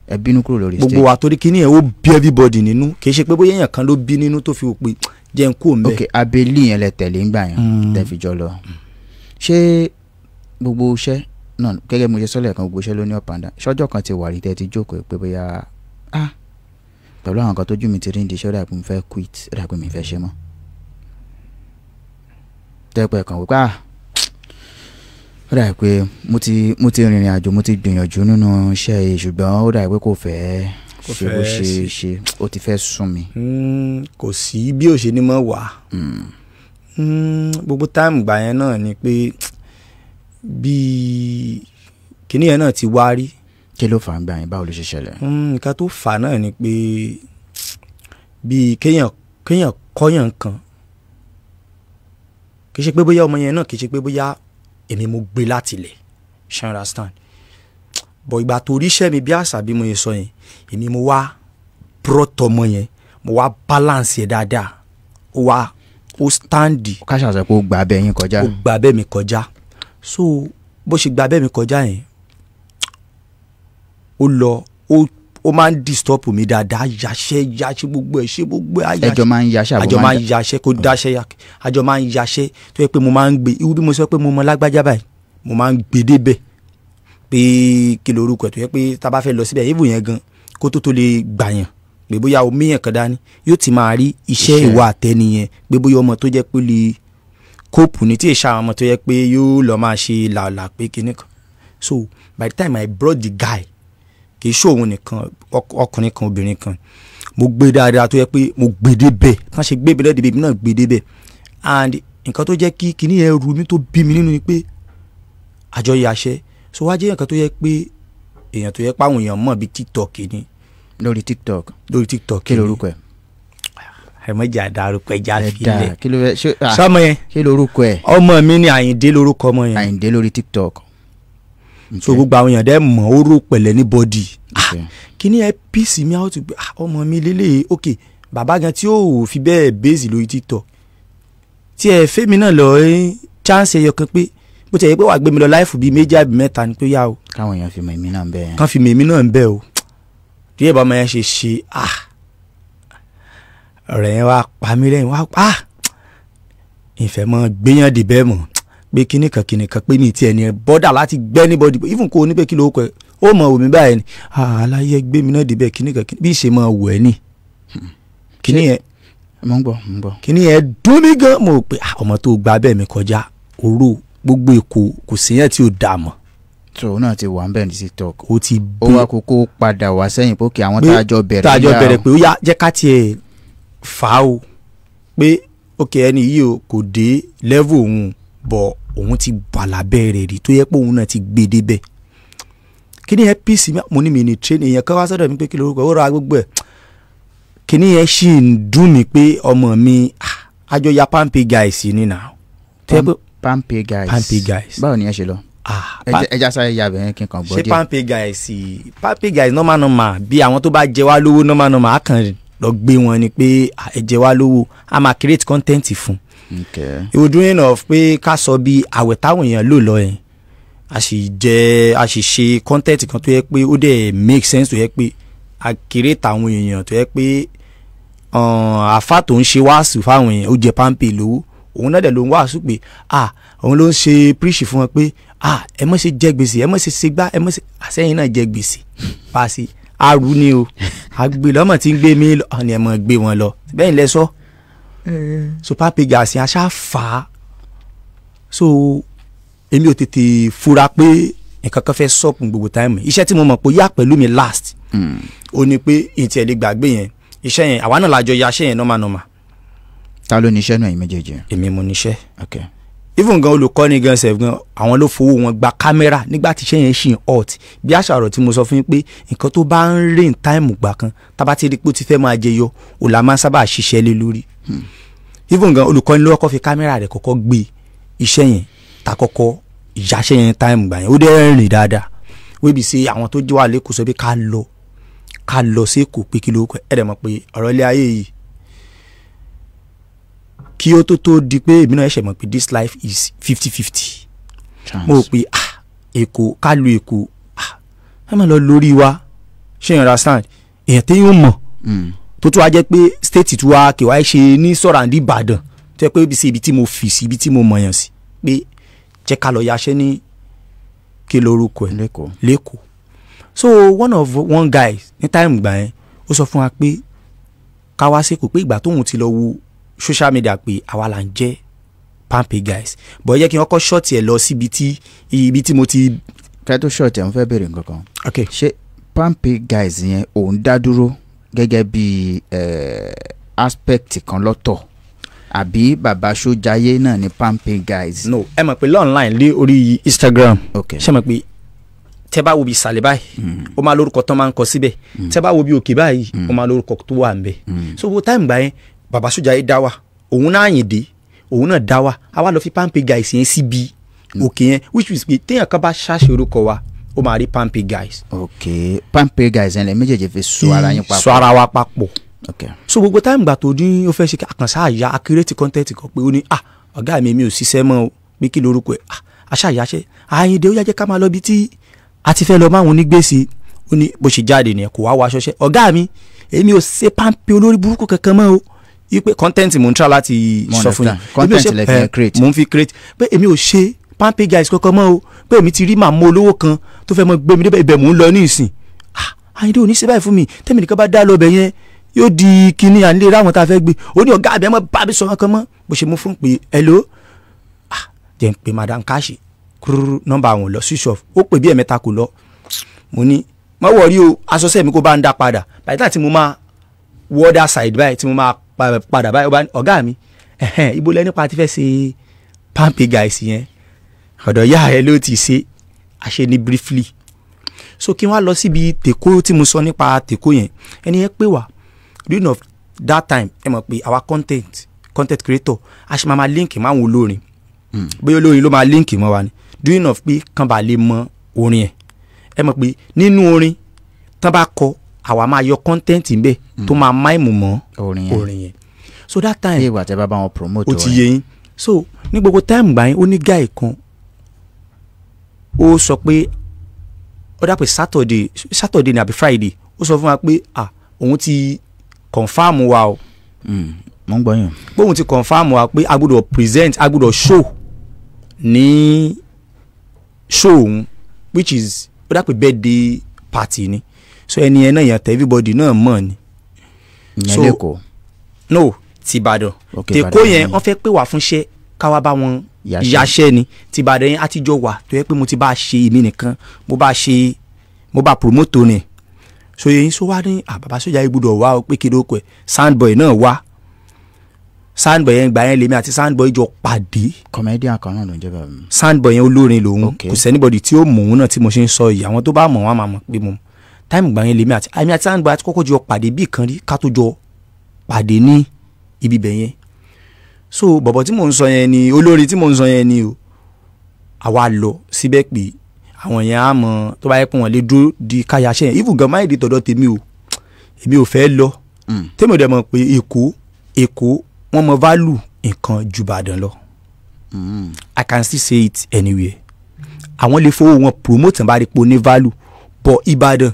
ẹ bínú kúrò lórí stage. Gbogbo wa, torí kíní ẹ ó bí everybody nínú, kì í ṣe pé bóyá èèyàn kan ló bí nínú tó fi wò pé jẹ́ n kú òun bẹ́ẹ̀. Ok, abẹ́lé yẹn lẹ tẹ̀lé ńgbà yẹn tẹ́ fi jọ lọ. Ṣé gbogbo iṣẹ́ náà gẹ́gẹ́ mo ṣe sọ lẹ́ẹ̀kan, gbogbo iṣẹ́ ló ní up and down. Ṣọ́jọ́ kan ti wà rí tẹ́ ti jókòó pé bóyá pẹ̀lú àwọn kan tójú mi ti rí ní iṣẹ́, ó dà pé mo fẹ́ quit, ó dà pé mi fẹ́ ṣe mọ́. Tẹ́pẹ́ kan wípé ó dà pé mo ti rìnrìn àjò, mo ti gbìyànjú nínú iṣẹ́ yìí, ṣùgbọ́n ó dà pé kò fẹ́ ṣe bó ṣe ṣe, ó ti fẹ́ sún mi. Kò sí bí ó ṣe ní mọ́ wà. Gbogbo táìmù gbà yẹn náà ni pé bí kíní yẹn náà ti wá rí. Kí ló fà á gbà yẹn, báwo ló ṣe ṣẹlẹ̀? Nǹkan tó fà náà ni pé bí kéèyàn kọ́yàn kan, kì í ṣe pé bóyá ọmọ yẹn náà, kì í ṣe pé bóyá èmi mo gbé láti ilẹ̀, ṣe understand, but ìgbà tó ríṣẹ́ mi bí àṣà bí mo yẹn sọ yẹn, èmi mo wá brought ọmọ yẹn, mo wá balance yẹn dáadáa, ó wá ó stand. Káṣà sọ pé ó gba abẹ́ yín kọjá. Ó gba abẹ́ mi kọjá. So bó ṣe gba abẹ́ mi kọjá yẹn, ó lọ ó máa ń disturb mi dáadáa, yaṣẹ́ gbogbo ẹ̀, ṣe gbogbo ẹ̀. Ẹjọ́ máa ń yaṣẹ́ àbọ̀ àjọ máa ń yaṣẹ́ kó dáṣẹ́, àjọ máa ń yaṣẹ́ tó yẹ pé mo máa ń gbé irú bí mo sọ pé mo mọ lágbájá báyìí, mo máa ń gbé débẹ̀ pé kí lorúkọ ẹ̀, tó yẹ pé tá a bá fẹ́ lọ síbẹ̀ ibù yẹn gan kó tó lè gbàyàn pé bóyá omi yẹn kan dání yóò ti máa rí iṣẹ́ ìwà àtẹni yẹn, pé bóyá ọmọ tó jẹ́ pé lè kóòpù ní tí èṣà àwọn ọmọ tó yẹ pé yóò lọ máa ṣe làlà pé kinní kan. So by the time I brought the guy, kì í ṣòwò nìkan, ọkùnrin kan obìnrin kan, mo gbé dáadáa tó yẹ pé mo gbé débẹ̀, kàn ṣe gbé bẹ́ẹ̀ débẹ̀, èmi náà gbé débẹ̀. And nǹkan tó jẹ́ kí kinní yẹn ru mi tó bí mi nínú ni pé àjọ yàṣẹ. So wá jẹ́ nǹkan tó yẹ pé èèyàn tó yẹ pé àwọn èèyàn mọ̀ bí TikTok ni. Lórí TikTok. Lórí TikTok. Kí lorúkọ ẹ? Ẹ mọ̀ jà dárúkọ ẹ já filẹ̀. Kí ló fẹ́ ṣe? Sọmọ yẹn. Kí lorúkọ ẹ? Ọmọ mi ni Àyìndé lorúkọ ọmọ yẹn. Àyìndé lórí TikTok. So gbogbo àwọn èèyàn dẹ́ mọ̀ ó rò pẹ̀lẹ́ ní bọ́dì. Kíní ẹ píìsì mi àwọn ti gbé ọmọ mi lélẹ̀, ok bàbá gan tí ó fi bẹ́ẹ̀ bẹ́ẹ̀sì lórí TikTok tí ẹ fẹ́mi náà lọ chance ẹyọ kan pé bó ti yẹ pé wàá gbé mi lọ láìfù bíi méjì àbí mẹ́ta ni pé yá o. Káwọn èèyàn fi mọ̀ èmi náà bẹ́ẹ̀. Kán fi mọ̀ èmi náà bẹ́ẹ̀ o. Bí ẹ bá ọmọ yẹn ṣe ṣe ọ̀rẹ́ yẹn wá pa mí lẹ́yìn wá ìfẹ́ mọ́ gbéyàn dì bẹ́ẹ̀ mọ̀ pé kíní kan kíní kan pé mi ti ẹni bọ́dà láti gbẹ́ ní bọ́dì, even kó o ní pé kí ló kọ ẹ ó mọ̀ òmí báyìí ni aláyé gbé mi náà débẹ̀ kíní kan bí ṣe mọ̀ wọ̀ ẹ́ nì. Kíní yẹn mo ń gbọ́ mo ń gbọ́. Kíní yẹn dún mí gan, mo pé ọmọ tó gba abẹ́ mi kọjá oró gbogbo Èkó kò séyàn tí ò dà mọ̀. So òun náà ti wà ń bẹ̀ ní TikTok. Ó ti ó wá kókó padà wá sẹ́yìn pé kí àwọn tá a jọ bẹ̀rẹ̀ tá a jọ bẹ̀rẹ̀ pé ó yá jẹ́ ká tiẹ̀ fà á o pé ok ẹni yìí o kò dé level òun bọ̀ òun ti bà lábẹ́ rẹ̀ rí tó yẹ pé òun náà ti gbé débẹ̀. Kíní yẹn píìsì mo ní mi ní train èèyàn kan wá sọ́dọ̀ mi pé kí lorúkọ ó ra gbogbo ẹ̀. Kíní yẹn sì ń dùn mí pé ọmọ mi àjọ ya Palmpay guys ni nà. Palmpay guys. Palmpay guys. Báwo ni ẹ ṣe lọ? Ẹ já sáré ya bẹ̀rẹ̀ kí n kàn gbọ́ díẹ̀. Ṣé Palmpay guys Palmpay guys normal normal bí àwọn tó bá jẹ wá lówó normal normal á kàn lọ gbé wọn ni pé ẹ jẹ wá lówó, a máa create content fún. Ìwòdúnrún of pé ká sọ bí àwẹ̀ táwọn èèyàn lò lọ yẹn, a sì jẹ a sì ṣe content kan tó yẹ pé ó dẹ̀ make sense tó yẹ pé a create àwọn èèyàn tó yẹ pé àfa tó ń ṣe wáàsù fáwọn èèyàn ó jẹ Palmpay lówó, òun náà dẹ̀ ló ń wàásù pé òun ló ń ṣe preach fún wọn pé ẹ má ṣe jẹ gbèsè, ẹ má ṣe ṣègbà, ẹ má ṣe àṣẹyìn náà jẹ gbèsè paṣẹ arú ni o àgbè lọ́mọ tí ń gbé mi lọ ni ẹ mọ̀ gbé wọn lọ bẹ́ẹ̀ lẹ sọ. So Palmpay guys yẹn aṣá fà á. So èmi ò tètè fura pé nǹkan kan fẹ́ sọ̀pù gbogbo táìmù iṣẹ́ tí mo mọ̀ pé ó yà pẹ̀lú mi last ó ní pé ìtì ẹ̀ lè gbàgbé yẹn iṣẹ́ yẹn àwa náà lájọ ya iṣẹ́ yẹn normal normal. Ta ló níṣẹ́ náà yìí méjèèjì? Èmi mo níṣẹ́. Ok. Even gan olùkọ́ni gan sef gan, àwọn ló fowó wọn gba kámẹ́rà nígbà tí iṣẹ́ yẹn ṣì ń hot. Bí àṣà ọ̀rọ̀ tí mo sọ fún yín pé nǹkan tó bá ń rìn táìmù gbà kan, tá bá ti rí pé ó ti fẹ́ máa jẹyọ, ò la máa ń sábà ṣiṣẹ́ lé lórí. Even gan olùkọ́ni ló kọ́kọ́ fi kámẹ́rà rẹ̀ kọ́kọ́ gbé iṣẹ́ yẹn, ta kọ́kọ́ ìyáṣẹ́ yẹn táìmù gbà yẹn, ó dẹ́ rìn dáadáa. Wébi sí àwọn tó jẹ́ wà lẹ́kọ̀ọ́ sọ pé ká lọ sí Èkó pé kí ló kọ́ ẹ̀ dẹ̀ mọ̀ pé ọ̀rọ̀ ilé ayé yìí kí ó tó di pé èmi náà ṣẹ̀ mọ̀ pé this life is 50-50. Mo rò pé ah Èkó ká lu Èkó, ah ẹ má lọ lórí wa, ṣé you understand? Èèyàn tí yóò mọ̀ tó tún wá jẹ́ pé state tí wá kì wá ṣe ní sọ̀ràǹdì Ìbàdàn tó yẹ pé ibi sí ibi tí mo fì sí ibi tí mo mọ̀yàn sí pé jẹ́ ká lọ yaṣẹ́ ní kí lorúkọ ẹ̀ lẹ́kọ̀ọ́. So one guy ní táìmù gbà yẹn ó sọ fún wa pé ká wá sí Èkó pé ìgbà tóun ti lọ wo social media pé àwa là ń jẹ́ Palmpay Guys, bọ̀ yẹ kí n kọ́kọ́ ṣọ́ọ̀tì ẹ̀ lọ síbi tí ibi tí mo ti. Kẹ́ tó ṣọ́ọ̀tì ẹ̀ ń fẹ́ béèrè nǹkan kan. Ok. Ṣé Palmpay Guys yẹn òun dá dúró gẹ́gẹ́ bí aspect kan lọ́tọ̀ àbí Bàbá Ṣójayé náà ni Palmpay Guys? No, ẹ mọ̀ pé online lé orí Instagram. Ok. Ṣé mọ̀ pé tẹ́ bá wo bí ìsàlẹ̀ báyìí ó máa lórúkọ tán máa ń kọ síbẹ̀, tẹ́ bá wo bí òkè báyìí ó máa lórúkọ tó wà ńbẹ̀. So wo táìmù gbà yẹn Bàbá Ṣójayé dá wa, òun náà Àyìndé òun náà dá wa, a wá lọ fi Palmpay Guys yẹn síbi òkè yẹn, which is pé téèyàn kan bá ṣàṣe orúkọ wa ó máa rí Palmpay Guys. Ok, Palmpay Guys yẹn lẹ méjèèjì fi so ara yín papọ̀. So ara wa papọ̀. Ok. So gbogbo táìmù gbà tó ní ó fẹ́ ṣe àkànṣe àyà akérètì kọ́ńtẹ́ẹ̀tì kan pé ó ní ah ọ̀gá mi mi ò ṣiṣẹ́ mọ́ o pé kí lorúkọ ẹ̀ ah aṣáàyàṣẹ́ Àyìndé ó yá jẹ́ ká máa lọ bí tí a ti fẹ́ lọ máwọn onígbèsè. Ó ní bó ṣe jáde nìyẹn kò wá wọ aṣọṣẹ́ ọ̀gá mi èmi ò ṣe Palmpay olórí burúkú kankan mọ́ o, ipe content mo ń try láti sọ fún yín, content lẹ fi create, mo ń fi create pé èmi ò ṣe Palmpay Guys kankan mọ́ o, pé èmi ti rí màmá olówó kan tó fẹ́ mọ gbé mi débẹ̀ ibẹ̀ mò ń lọ ní ìsìn. Ah Àyìndé ò ní ṣe báyìí fún mi, tẹ́mi nìkan bá dá lọ bẹ̀ yẹn yóò di kinní à ń lè ráwọn tá a fẹ́ gbé. Ó ní ọ̀gá àbí ẹ mọ́ bá mi sọ kankan mọ́, bó ṣe mú fún pé hello, ah jẹ́ ń pe madam Kashi kúrúrú nọ́mbà àwọn lọ switch off, ó pè bí ẹ̀mẹ́ta kò lọ. Mo ní má wọrí o, aṣọṣẹ́ mi kó bá ń dá padà by the time tí mo máa wọ other side báyìí tí mo máa padà báyìí ọ̀gá mi ẹ̀hẹ́n ibo lẹ́ni pa ti fẹ́ ṣe Palmpay Guys yẹn, ọ̀dọ̀ yá ẹ ló ti ṣe àṣẹ ní briefly. So kí wọ́n á lọ síbi tèkó tí mo sọ nípa tèkó yẹn, ẹni yẹn pè wá during of that time ẹ mọ̀ pé our content creator a ṣe máa link mọ́ àwọn olórin, bóyá olórin ló máa link mọ́ wa ni during of pé kàn bá lè mọ orin ẹ̀. Ẹ mọ̀ pé nínú orin tán bá kọ àwa máa yọ content ńbẹ tó máa máìmù mọ́ orin yẹn. So that time bí ìgbà tẹ́ bá bá wọn promote ó ti yé yín. So ní gbogbo time gbà yín ó ní guy kan ó sọ pé ó dà pé Saturday ní àbí Friday, ó sọ fún wa pé ah òun ti confam wa o. Mo ń gbọ́ yín. Pé òun ti confam wa pé a gbọ́dọ̀ present, a gbọ́dọ̀ show ní show òun, which is ó dà pé birthday party ni. So ẹni ẹ náà yàn tẹ everybody náà mọ̀ ni. Ìyẹn lẹ́kọ̀ọ́. No, ti Ìbàdàn. Tèkó yẹn wọ́n fẹ́ pè wá fúnṣẹ́ káwá bá wọn yaṣẹ́ ni. Ti Ìbàdàn yẹn àtijọ́ wà tó yẹ pé mo ti bá a ṣe èmi nìkan, mo bá a ṣe mo bá a promote ni. So yẹn so wá ní Bàbá Ṣójayé gbọ́dọ̀ wá o pé kí ló kọ ẹ Soundboy náà wá. Soundboy yẹn gbà yẹn lèmi àti Soundboy jọ pàdé. Comedian kan náà ló ń jẹ́ bẹ́ẹ̀. Soundboy yẹn olórin lòun, kò sẹ́nibọ̀dì tí ó mọ̀ òun náà tí mo ṣe ń sọ yìí, àwọn tó bá mọ̀ wọn á máa mọ̀ pé mo táìmù gbà yẹn lèmi àti àmì àti Soundboy àti kọ́kọ́ jọ pàdé bí kan rí ká tó jọ pàdé ní ibi bẹ̀ yẹn. So bọ̀bọ̀ tí mò ń sọ yẹn ni olórin tí mò ń sọ yẹn ni o, àwa lọ síbẹ̀ pé àwọn yẹn á mọ̀ tó bá yẹ pé wọ́n lè dúró di káyàṣẹ́ yẹn, even gan máìdí tọ̀dọ̀ tèmi o, èmi ò fẹ́ lọ. Tèmi ò dẹ̀ mọ̀ pé Èkó wọ́n mọ value nǹkan ju Ìbàdàn lọ. I can still say it anywhere. Àwọn lè fowó wọn promote bá rí pé ó ní value, but Ìbàdàn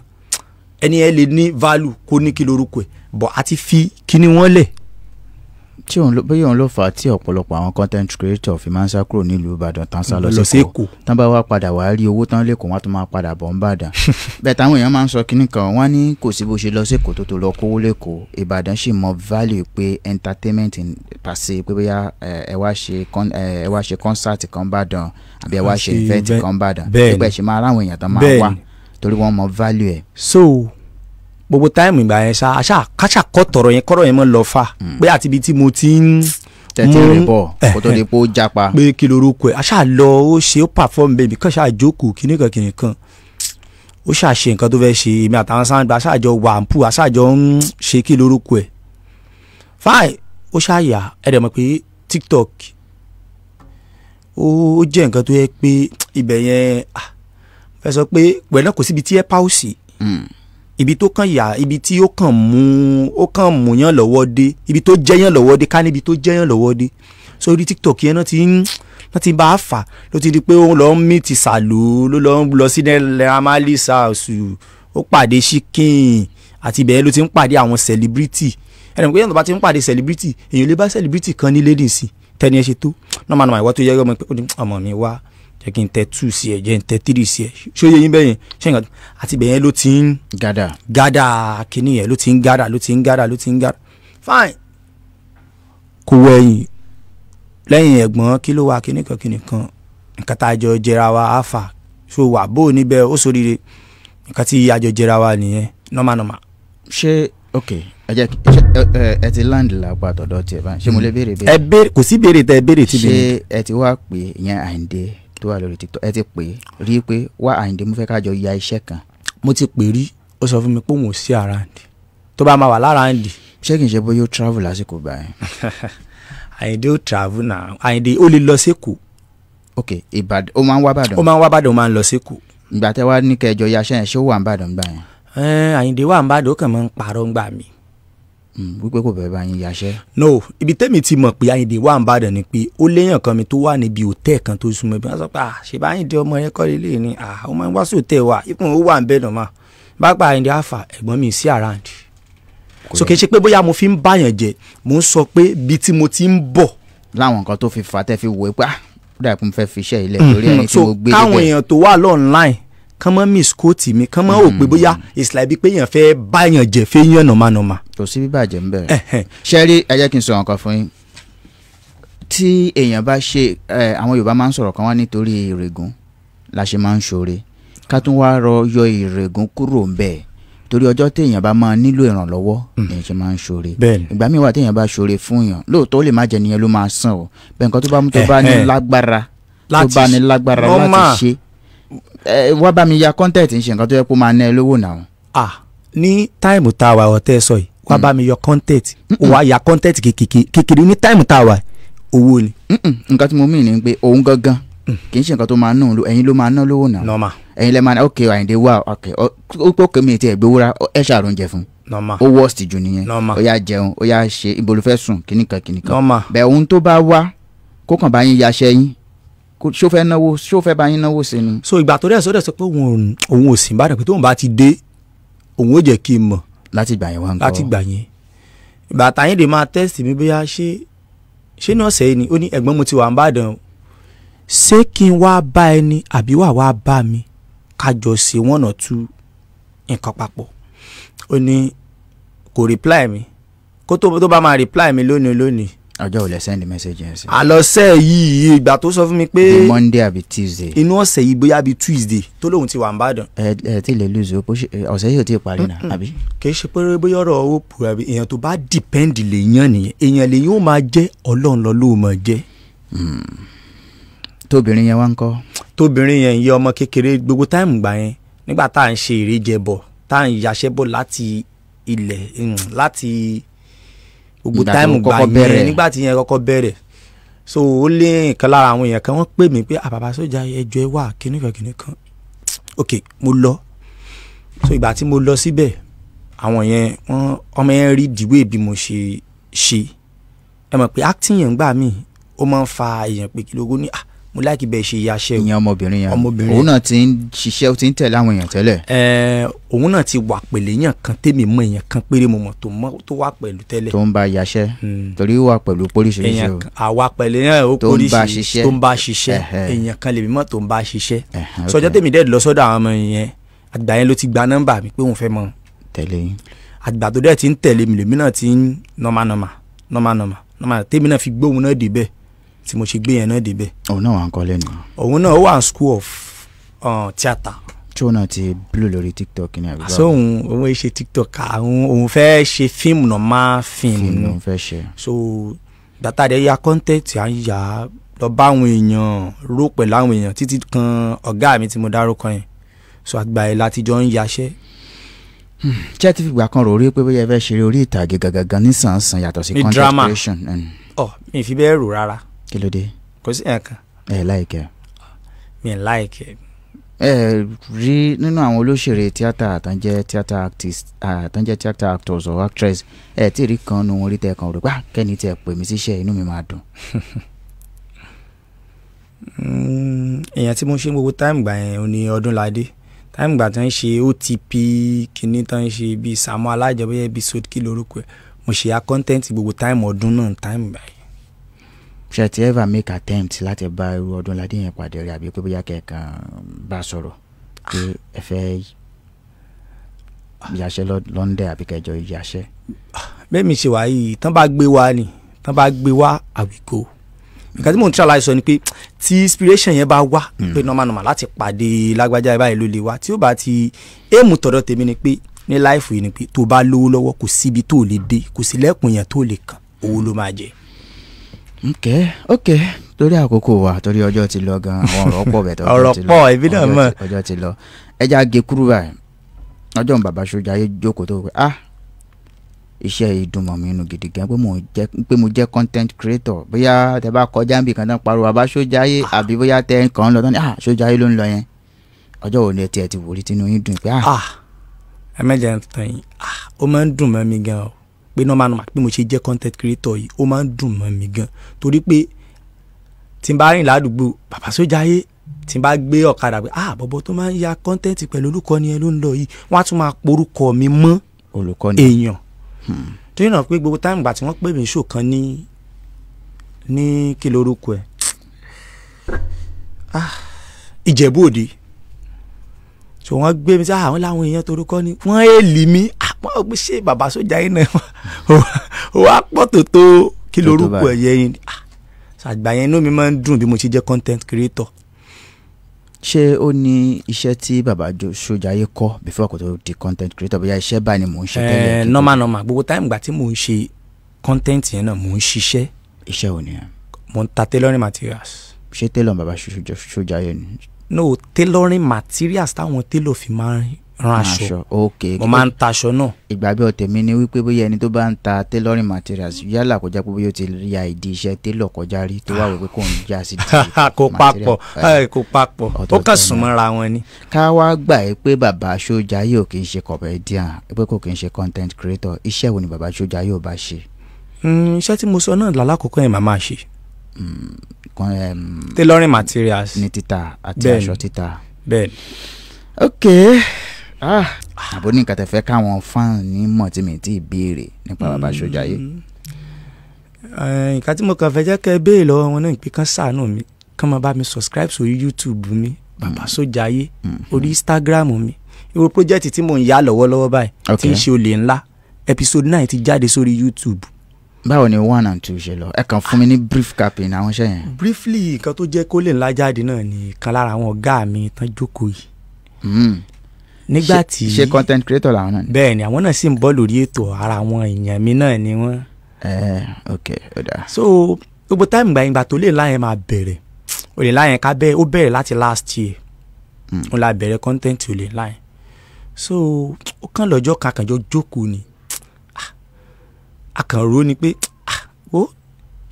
ẹni ẹ lè ní value kó ní kí lorúkọ ẹ, but a ti fi kíní wọn lẹ̀. Tí òun ló bóyá òun ló fà á tí ọ̀pọ̀lọpọ̀ àwọn content creator fi máa ń sá kúrò nílùú Ìbàdàn tán sá lọ sí Èkó, tán bá wá padà wá rí owó tán lẹ́kọ̀ọ́ wọn á tún máa padà bọ̀ ń bàdàn. Bẹ́ẹ̀ táwọn èèyàn máa ń sọ kínní kan, wọ́n ní kò sí bó ṣe lọ sí Èkó tó lọ kówó lẹ́kọ̀ọ́, Ìbàdàn sì mọ value pé entertainment pàṣẹ pé bóyá ẹ wá ṣe concert kan bàdàn àbí ẹ wá ṣe event kan bàdàn, pípẹ́ ṣe máa ráwọn èèyàn tán máa wá torí wọ́n mọ value ẹ̀. So gbogbo táìmù ìgbà yẹn ṣá aṣá káṣá kọ́ tọ̀rọ̀ yẹn kọ́rọ̀ yẹn mọ́ lọ fà pé àti ibi tí mo ti ń Tẹ́tí rẹ̀ bọ̀ kó tó di pé ó japa. Pé kí lorúkọ ẹ̀ aṣáà lọ, ó ṣe, ó perform bẹ́ẹ̀ kàn ṣáà jókòó kíníkan kíníkan, ó ṣáà ṣe nǹkan tó fẹ́ ṣe. Èmi àtàwọn sáńgbà aṣáàjọ wà ń pù, aṣáàjọ ń ṣe kí lorúkọ ẹ̀ fine. Ó ṣáà yà. Ẹ dẹ̀ mọ̀ pé TikTok ó jẹ́ nǹkan tó yẹ pé ibẹ̀ yẹn fẹ́ sọ pé pẹ̀lú kò síbi tí ẹ pàùsì, ibi tó kàn yà, ibi tí ó kàn mú, ó kàn mú yàn lọ́wọ́ dé, ibi tó jẹ́ yàn lọ́wọ́ dé, ká níbi tó jẹ́ yàn lọ́wọ́ dé. So orí TikTok yẹn náà ti ń náà ti bá a fà, ló ti di pé ó lọ ń meet Sàló, ló lọ ń lọ sí Naira Marley house, ó pàdé Chicken, àti ibẹ̀ ló ti ń pàdé àwọn celebrity. Ẹnì pé yẹn tó bá ti ń pàdé celebrity, èèyàn lè bá celebrity kan ní lédè sí tẹ́ni ẹ ṣe tó normal normal. Ìwọ tó yẹ ọmọ pé ọmọ mi wá, jẹ́ kí n tẹ 2 sí ẹ, jẹ́ n tẹ 3 sí ẹ, ṣó yẹ yín bẹ́yẹn? Ṣé nǹkan àti ibẹ̀ yẹn ló ti ń gada gada kínní yẹn, ló ti ń gada, ló ti ń gada, ló ti ń gada. Fine, kò wọ ẹ̀yìn lẹ́yìn ẹ̀gbọ́n kí ló wà kínní kan kínní kan, nǹkan tá a jọ jẹra wa àfà so wà bó o níbẹ̀ ó sóríire, nǹkan tí a jọ jẹra wa nìyẹn normal normal. Ṣé ok, ẹ jẹ́ ẹ ti land lápá àtọ̀dọ̀ tiẹ̀ báyìí, ṣé mo lè béèrè béèrè? Ẹ béèrè, kò sí béèrè tẹ béèrè tí ṣé béèrè. Ẹ ti wá pé ìyẹn Àyìndé tó wà lórí TikTok, ẹ ti pè é rí i pé wá Àyìndé, mo fẹ́ ká jọ ya iṣẹ́ kan? Mo ti pè rí, ó sọ fún mi pé òun ò sí around, tó bá máa wà l'around. Ṣé kì í ṣe bóyá ó travel lásìkò báyìí? Àyìndé ó travel náà? Àyìndé ó lè lọ sékòó. Ok, Ìbàdàn, ó máa ń wá Ìbàdàn? Ó máa ń wá Ìbàdàn, ó máa ń lọ sékòó. Ìgbà tẹ wá ní kẹjọ ya iṣẹ́ yẹn, ṣé ó wà ń Ìbàdàn gbà yẹn? Àyìndé wà ń Ìbàdàn, ó kàn máa ń parọ́ ń gbà mí. Wípé kò bẹ̀rẹ̀ bá yín yaṣẹ́? No, ibi tẹ́mi ti mọ̀ pé Àyìndé wà ń Ìbàdàn ni pé ó léèyàn kan mi tó wà níbi hòtẹ́ẹ̀ kan tó súnmọ́ ibi. Wọ́n sọ pé ah, ṣe bá Àyìndé ọmọ yẹn kọ́ lélẹ̀ ni? Ah, ó máa ń wá sí hòtẹ́ẹ̀ wa, ìkùn ó wà ń bẹ̀ nọ̀mà bá pa Àyìndé àfà ẹ̀gbọ́n mi sí around. So kì í ṣe pé bóyá mo fi ń báyàn jẹ, mo ń sọ pé bí tí mo ti ń bọ̀. Láwọn nǹkan tó fi fà tẹ́ fi wò ó pé ah, ó dà pé mo fẹ́ fi iṣẹ́ ilẹ̀ lórí ẹni tí so mo gbé káwọn débẹ̀. Èèyàn tó wà l'online kán mọ́ misquote mi, kán mọ́ ò pé bóyá it's like bí pé èèyàn fẹ́ báyàn jẹ fẹ́ yàn normal normal. Kò sí bíbàjẹ́ ń bẹ̀rẹ̀. Ṣé rí, ẹ jẹ́ kí n sọ nǹkan fún yín. Tí èèyàn bá ṣe ẹ, àwọn Yorùbá máa ń sọ̀rọ̀ kan wá, nítorí ìrègùn la ṣe máa ń ṣoore, ká tún wá rọ yọ ìrègùn kúrò ń bẹ̀, torí ọjọ́ téèyàn bá máa nílò ìrànlọ́wọ́ èèyàn ṣe máa ń ṣoore. Ìgbà míì wà téèyàn bá ṣoore fún yàn, lóòótọ́ ó lè má jẹ́ nìyẹn ló máa san o bẹ́ẹ̀, nǹkan tó bá mú tó bá ní lágbára tó bá ní lágbára láti ṣe, ẹ wá bá mi ya content, ń ṣe nǹkan tó yẹ kó máa ná ẹ lówó náà. Ah, ní time tá a wà, ọ̀tẹ́ sọ yìí, wá bá mi yọ content, ó wá ya content kékeré ní time tá a wà, owó ni. Nǹkan tí mo mì ní pé òun gangan kì í ṣe nǹkan tó máa ná òun, ẹ̀yin ló máa ná lówó náà. Normal. Ẹ̀yin lẹ́ máa ná. Ok, Àyìndé wà, ok, ó pé mi ti ẹ̀ gbowó ra, ẹ ṣàrò oúnjẹ fún. Normal. Ó worst jù nìyẹn. Normal. Ó yá jẹun, ó yá ṣe, ibo ló fẹ́ sùn, kíníkan kíníkan. Normal. Bẹ́ẹ̀ ohun tó bá wá kó kàn bá yín yaṣẹ́ yín, ṣó fẹ́ náwó, ṣó fẹ́ bá yín náwó sí ni? So ìgbà tó dẹ̀ sọ pé òun ò sí Ìbàdàn, pé tóun bá ti dé, òun ò jẹ́ kí n mọ̀. Láti gbà yẹn wá ń kọ́? Láti gbà yẹn, ìgbà táyìndé máa text mi, bóyá ṣé ní ọ̀sẹ̀ yìí ni, ó ní ẹ̀gbọ́n, mo ti wà n'Ìbàdàn o, ṣé kí n wá bá ẹni àbí wà wá bá mi, ká jọ ṣe one or two nǹkan papọ̀? Ó ní kò reply mi, kó tó bá máa reply mi lónìí lónìí. Ọjọ́ ò lẹ send message yẹn sí? Àlọ́sẹ̀ yìí, ìgbà tó sọ fún mi pé bí Monday àbí Tuesday? Inú ọ̀sẹ̀ yìí, bóyá bíi Tuesday tó lóun ti wà n'Ìbàdàn. Ẹ ẹ tí lè lose hope, ọ̀sẹ̀ yìí ò tí ì parí náà, àbí? Kì í ṣe pé bóyá ọ̀rọ̀ hope àbí èèyàn tó bá depend lè yàn nìyẹn, èèyàn lè yóò máa jẹ́ ọlọ́run lọ ló máa jẹ́. Tóbìnrin yẹn wá ń kọ́? Tóbìnrin yẹn yẹ ọmọ kékeré gbogbo time gbà yẹn, nígbà tá à ń ṣe ìrẹ́jẹ bọ̀, tá à ń yaṣẹ́ bọ̀ láti ilẹ̀, láti gbogbo Ìgbà tó time gbà kọ́kọ́ bẹ̀rẹ̀. yẹn, nígbà tí yẹn kọ́kọ́ bẹ̀rẹ̀. So ó lé nǹkan lára àwọn èèyàn kan, wọ́n pè mí pé àbàbà sójà, ẹjọ́ ẹ wà kíníkan kíníkan. Ok, mo lọ. So ìgbà tí mo lọ síbẹ̀, àwọn yẹn, wọ́n ọmọ yẹn rí dìwé bí mo ṣe ṣe. Ẹ mọ̀ pé acting yẹn gbà mí, ó máa ń fa èèyàn pé kí lóko ní, ah, mo like bẹ́ẹ̀ ṣe yaṣẹ́ o. Ìyẹn ọmọbìnrin yẹn? Ọmọbìnrin. Òun náà ti ń ṣiṣẹ́, ó ti ń tẹ̀lé àwọn èèyàn tẹ́lẹ̀? Ẹ, òun náà ti wà pẹ̀lú èèyàn kan tèmi mọ̀, èèyàn kan péré mo mọ̀ tó mọ̀ tó wà pẹ̀lú tẹ́lẹ̀. Tó ń bá yaṣẹ́? Torí ó wà pẹ̀lú póríṣiríṣi Èèyàn o. kan àwa pẹ̀lú èèyàn ó Tó ń bá póríṣi ṣiṣẹ́. Tó ń bá ṣiṣẹ́. Èèyàn kan lèmi mọ̀ tó ń bá ṣiṣẹ́. Sọjọ́ tèmi dẹ̀ lọ sọ́dọ̀ àwọn ọmọ yẹn, àgbà yẹn ló ti gba nọ́mbà mi pé òun fẹ́ mọ̀. Tẹ̀lé yín. Àgbà tó dẹ̀ ti ń tẹ̀lé mi, lèmi náà ti ń normal normal normal normal normal, tèmi náà fi gbóhùn náà débẹ̀ tí mo ṣe gbé yẹn náà débẹ̀. Òun náà wà ń kọ́ lẹ́nu? Òun náà ó wà ní school of theatre. Tí òun náà ti blow lórí TikTok ní àbí Àṣọ òun ṣe TikTok, àwọn òun fẹ́ ṣe fíìmù, normal fíìmù fíìmù ni. ló ń fẹ́ ṣe. So Gbàtà dẹ̀ ya content à ń yà lọ bá àwọn èèyàn rò pẹ̀lú àwọn èèyàn títí kan ọ̀gá mi tí mo dárúkọ yẹn. So àgbà ẹ̀ láti jọ ń yaṣẹ́. Ṣé ti fìgbà kan rò rí pé bóyá ẹ fẹ́ ṣeré orí ìtàgé gangan nísànsán yàtọ̀ sí content creation? Ọ mi fi bẹ́ẹ̀ rò rárá. Kí ló dé? Kò sí ẹ̀kan. Ẹ láìkẹ́. Mi láìkẹ́. Ẹ rí nínú àwọn olóṣèré tíátà tó ń jẹ́ tíátà artist tó ń jẹ́ tíátà actors or actress, ẹ tí ì rí kan nu wọn rí tẹ kan rò pé kẹ́ni tí ẹ pè mí síṣẹ́ inú mi máa dùn. Èèyàn tí mo ṣe gbogbo táìmù gbà yẹn ni Ọdúnládé. Táìmù gbà tó ń ṣe OTP kìíní tó ń ṣe bíi Sàámú Alájọ bóyá episode kí lorúkọ ẹ̀, mo ṣe ya content gbogbo táìmù ọdún náà táìmù gbà yẹn. Ṣé ti ever make attempt láti bá irú Ọdúnládé yẹn pàdé rí àbí pé bóyá kẹ̀kan bá sọ̀rọ̀ pé ẹ fẹ́ yàṣẹ́ lọ́ndẹ̀ àbí kẹjọ yàṣẹ́? Bẹ́ẹ̀ mi ṣe wà yìí, tán bá gbé wa ni, tán bá gbé wa àwìkò. Nǹkan tí mò ń try láti sọ ni pé tí inspiration yẹn bá wá pé normal normal láti pàdé lágbájá báyìí ló lè wá, tí ó bá ti aim tọ̀dọ̀ tèmi ni pé ní láìfù yìí ni pé tó bá lówó lọ́wọ́ kò síbi tó lè dé, kò sí lẹ́kùn yẹn tó lè kàn, owó ló máa jẹ. Ok torí àkókò wa, torí ọjọ́ ti lọ gan, àwọn ọ̀rọ̀ pọ̀ bẹ̀tẹ̀ ọ̀rọ̀ pọ̀ ẹbí náà mọ̀ ọjọ́ ti lọ. Ẹja gé kúrú báyìí. Ọjọ́ bàbá Ṣójayé jókòó tó pé ah iṣẹ́ ìdùnmọ̀ mi nù gidi gan pé mo jẹ́ content creator, bóyá tẹ bá kọjá níbi kan tán pariwo bàbá Ṣójayé àbí bóyá tẹ kàn ń lọ tán ní ah Ṣójayé ló ń lọ yẹn. Ọjọ́ wo ni ẹ tiẹ̀ ti wò rí tinú yín dùn pé ah. Ẹ mẹ́jẹ̀ ń tàn yín, ó máa ń dùn mọ́ mi gan o pé normal normal pé mo ṣe jẹ́ content creator yìí, ó máa ń dùn mọ́ mi gan torí pé tí n bá rìn ládùúgbò bàbá Ṣójayé, tí n bá gbé ọ̀kadà pé ah bọ̀bọ̀ tó máa ń ya content pẹ̀lú olùkọ́ni ẹ ló ń lọ yìí, wọ́n á tún máa porúkọ mi mọ́ olùkọ́ni èèyàn. Torí náà pé gbogbo táìmù gbà tí wọ́n pè mí ṣò kan ní kí lorúkọ ẹ̀, Ìjẹ̀bú Òde, so wọ́n gbé mi sí àwọn làwọn èèyàn torúkọ ni wọ́n èlì mi, wọ́n gbé ṣé bàbá Ṣójayé náà ó wá pọ̀ tó tó kí lorúkọ ẹ̀ yẹn. Àgbà yẹn inú mi máa ń dùn bí mo ṣe jẹ́ content creator. Ṣé ó ní iṣẹ́ tí bàbá Ṣójayé kọ́ before kó tó di content creator, bóyá iṣẹ́ báyìí ni mò ń ṣe tẹ́lẹ̀? Normal normal gbogbo time gbà tí mò ń ṣe content yẹn náà mò ń ṣiṣẹ́. Iṣẹ́ wo ni ẹ? Mò ń ta tailoring materials. Ṣé tailor bàbá Ṣójayé ni? No, tailoring materials táwọn tailor fi máa ń rán aṣọ. Ok, mo máa ń ta aṣọ náà. Ìgbàgbọ́ tèmi ni wípé bóyá ẹni tó bá ń ta tailoring materials yálà kó jẹ́ pé bóyá ó ti ya ìdí iṣẹ́ tailor kọjá rí tó wà wípé kò ń já sí di kò papọ̀, kò papọ̀, ó kàn sùn mọ́ra wọn ni. Ká wá gbà ẹ́ pé bàbá Ṣójayé ò kì í ṣe comedian, pé kò kì í ṣe content creator, iṣẹ́ wo ni bàbá Ṣójayé ò bá ṣe? Iṣẹ́ tí mo sọ náà lálákọ̀ọ́kọ́ yẹn màá máa ṣe. Tailoring materials ní títà àti aṣọ títà. Bẹ́ẹ̀ni. Ok, àbó ní nǹkan tẹ́ fẹ́ káwọn fáàn ní mọ̀ tí mi ti béèrè nípa bàbá Ṣójayé? Nǹkan tí mo kàn fẹ́ jẹ́ kẹ́ ẹ béèrè lọ́wọ́ wọn náà pé kán ṣàánú mi, kán máa bá mi subscribe sórí YouTube mi bàbá Ṣójayé, orí Instagram mi. Irú project tí mò ń yá lọ́wọ́lọ́wọ́ báyìí tí ń ṣe Olè Ńlá, episode 9 ti jáde sórí YouTube. Báwo ni 1 and 2 ṣe lọ? Ẹ kàn fún mi ní brief capping àwọn iṣẹ́ yẹn. Briefly, nǹkan tó jẹ́ kó lè ńlá jáde náà ni kan lára àwọn ọ̀gá mi tán jókòó yìí. Nígbà tí ṣe content creator làwọn náà ni. Bẹ́ẹ̀ ni, àwọn náà sì ń bọ́ lórí ètò, ara àwọn èèyàn mi náà ni wọ́n. Ok, ó dáa. So gbogbo táìmù gbà yẹn gbà tó lè ńlá yẹn máa bẹ̀rẹ̀, Olè Ńlá yẹn ká bẹ́ẹ̀ ó bẹ̀rẹ̀ láti last year. Ó la bẹ̀rẹ̀ content Olè Ńlá yẹn. So ó kàn lọ́jọ́ kan àkànjọ jókòó ni, àkànrò ni pé ó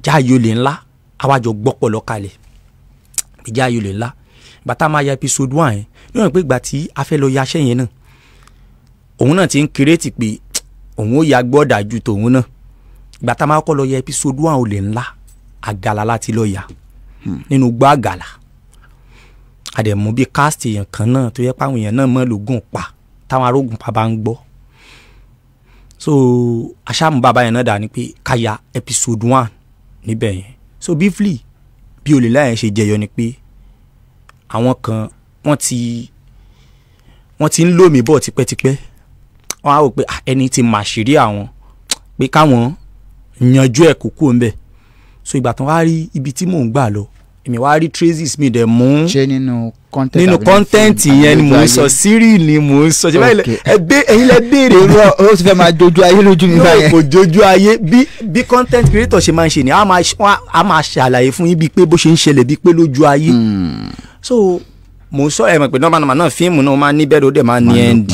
jáàyò Olè Ńlá, àwàjọ gbọ́pọ̀ lọ kalẹ̀ jáàyò Olè Ńlá. Ìgbà tá a máa ya episode 1 yẹn níwọ̀n pé ìgbà tí a fẹ́ lọ yaṣẹ́ yẹn náà òun náà ti ń kírètì pé òun ó ya gbọ́dà ju tòun náà. Ìgbà tá a máa kọ́ lọ ya episode 1 Olè Ńlá, Àgàlà láti lọ yà nínú gbọ́ Àgàlà. A dẹ̀ mú bí cast èèyàn kan náà tó yẹ pé àwọn èèyàn náà mọ̀ lógún pa táwọn arógùn pa bá ń gbọ́. So aṣáàmù bàbá yẹn náà dà ní pé ká ya episode 1 níbẹ̀ yẹn. So briefly bí Olè Ńlá yẹn ṣe jẹyọ ni pé àwọn kan wọ́n ti ń lò mí bọ̀ tipẹ́tipẹ́, wọ́n á wò pé ẹni tí mà ṣírí àwọn pé káwọn yanjú ẹ̀ kókó ń bẹ̀. So ìgbà tán wá rí ibi tí mò ń gbà lọ, Èmi wá rí traces mi dẹ̀ mú. Ṣé nínú content? Nínú content yẹn ni mò ń sọ, sírì ni mò ń sọ. Ṣe báyìí ẹ̀yin lẹ béèrè. Ó ti fẹ́ máa jojú ayé lójú mi báyẹn. Kò jojú ayé. Bí content creator ṣe máa ń ṣe ni a máa ṣàlàyé fún yín bíi pé bó ṣe ń ṣẹlẹ̀ bíi pé lójú ayé. So mò ń sọ ẹ mọ̀ pé normal normal náà fíìmù náà máa ní bẹ́ẹ̀ ó dẹ̀ máa ní end.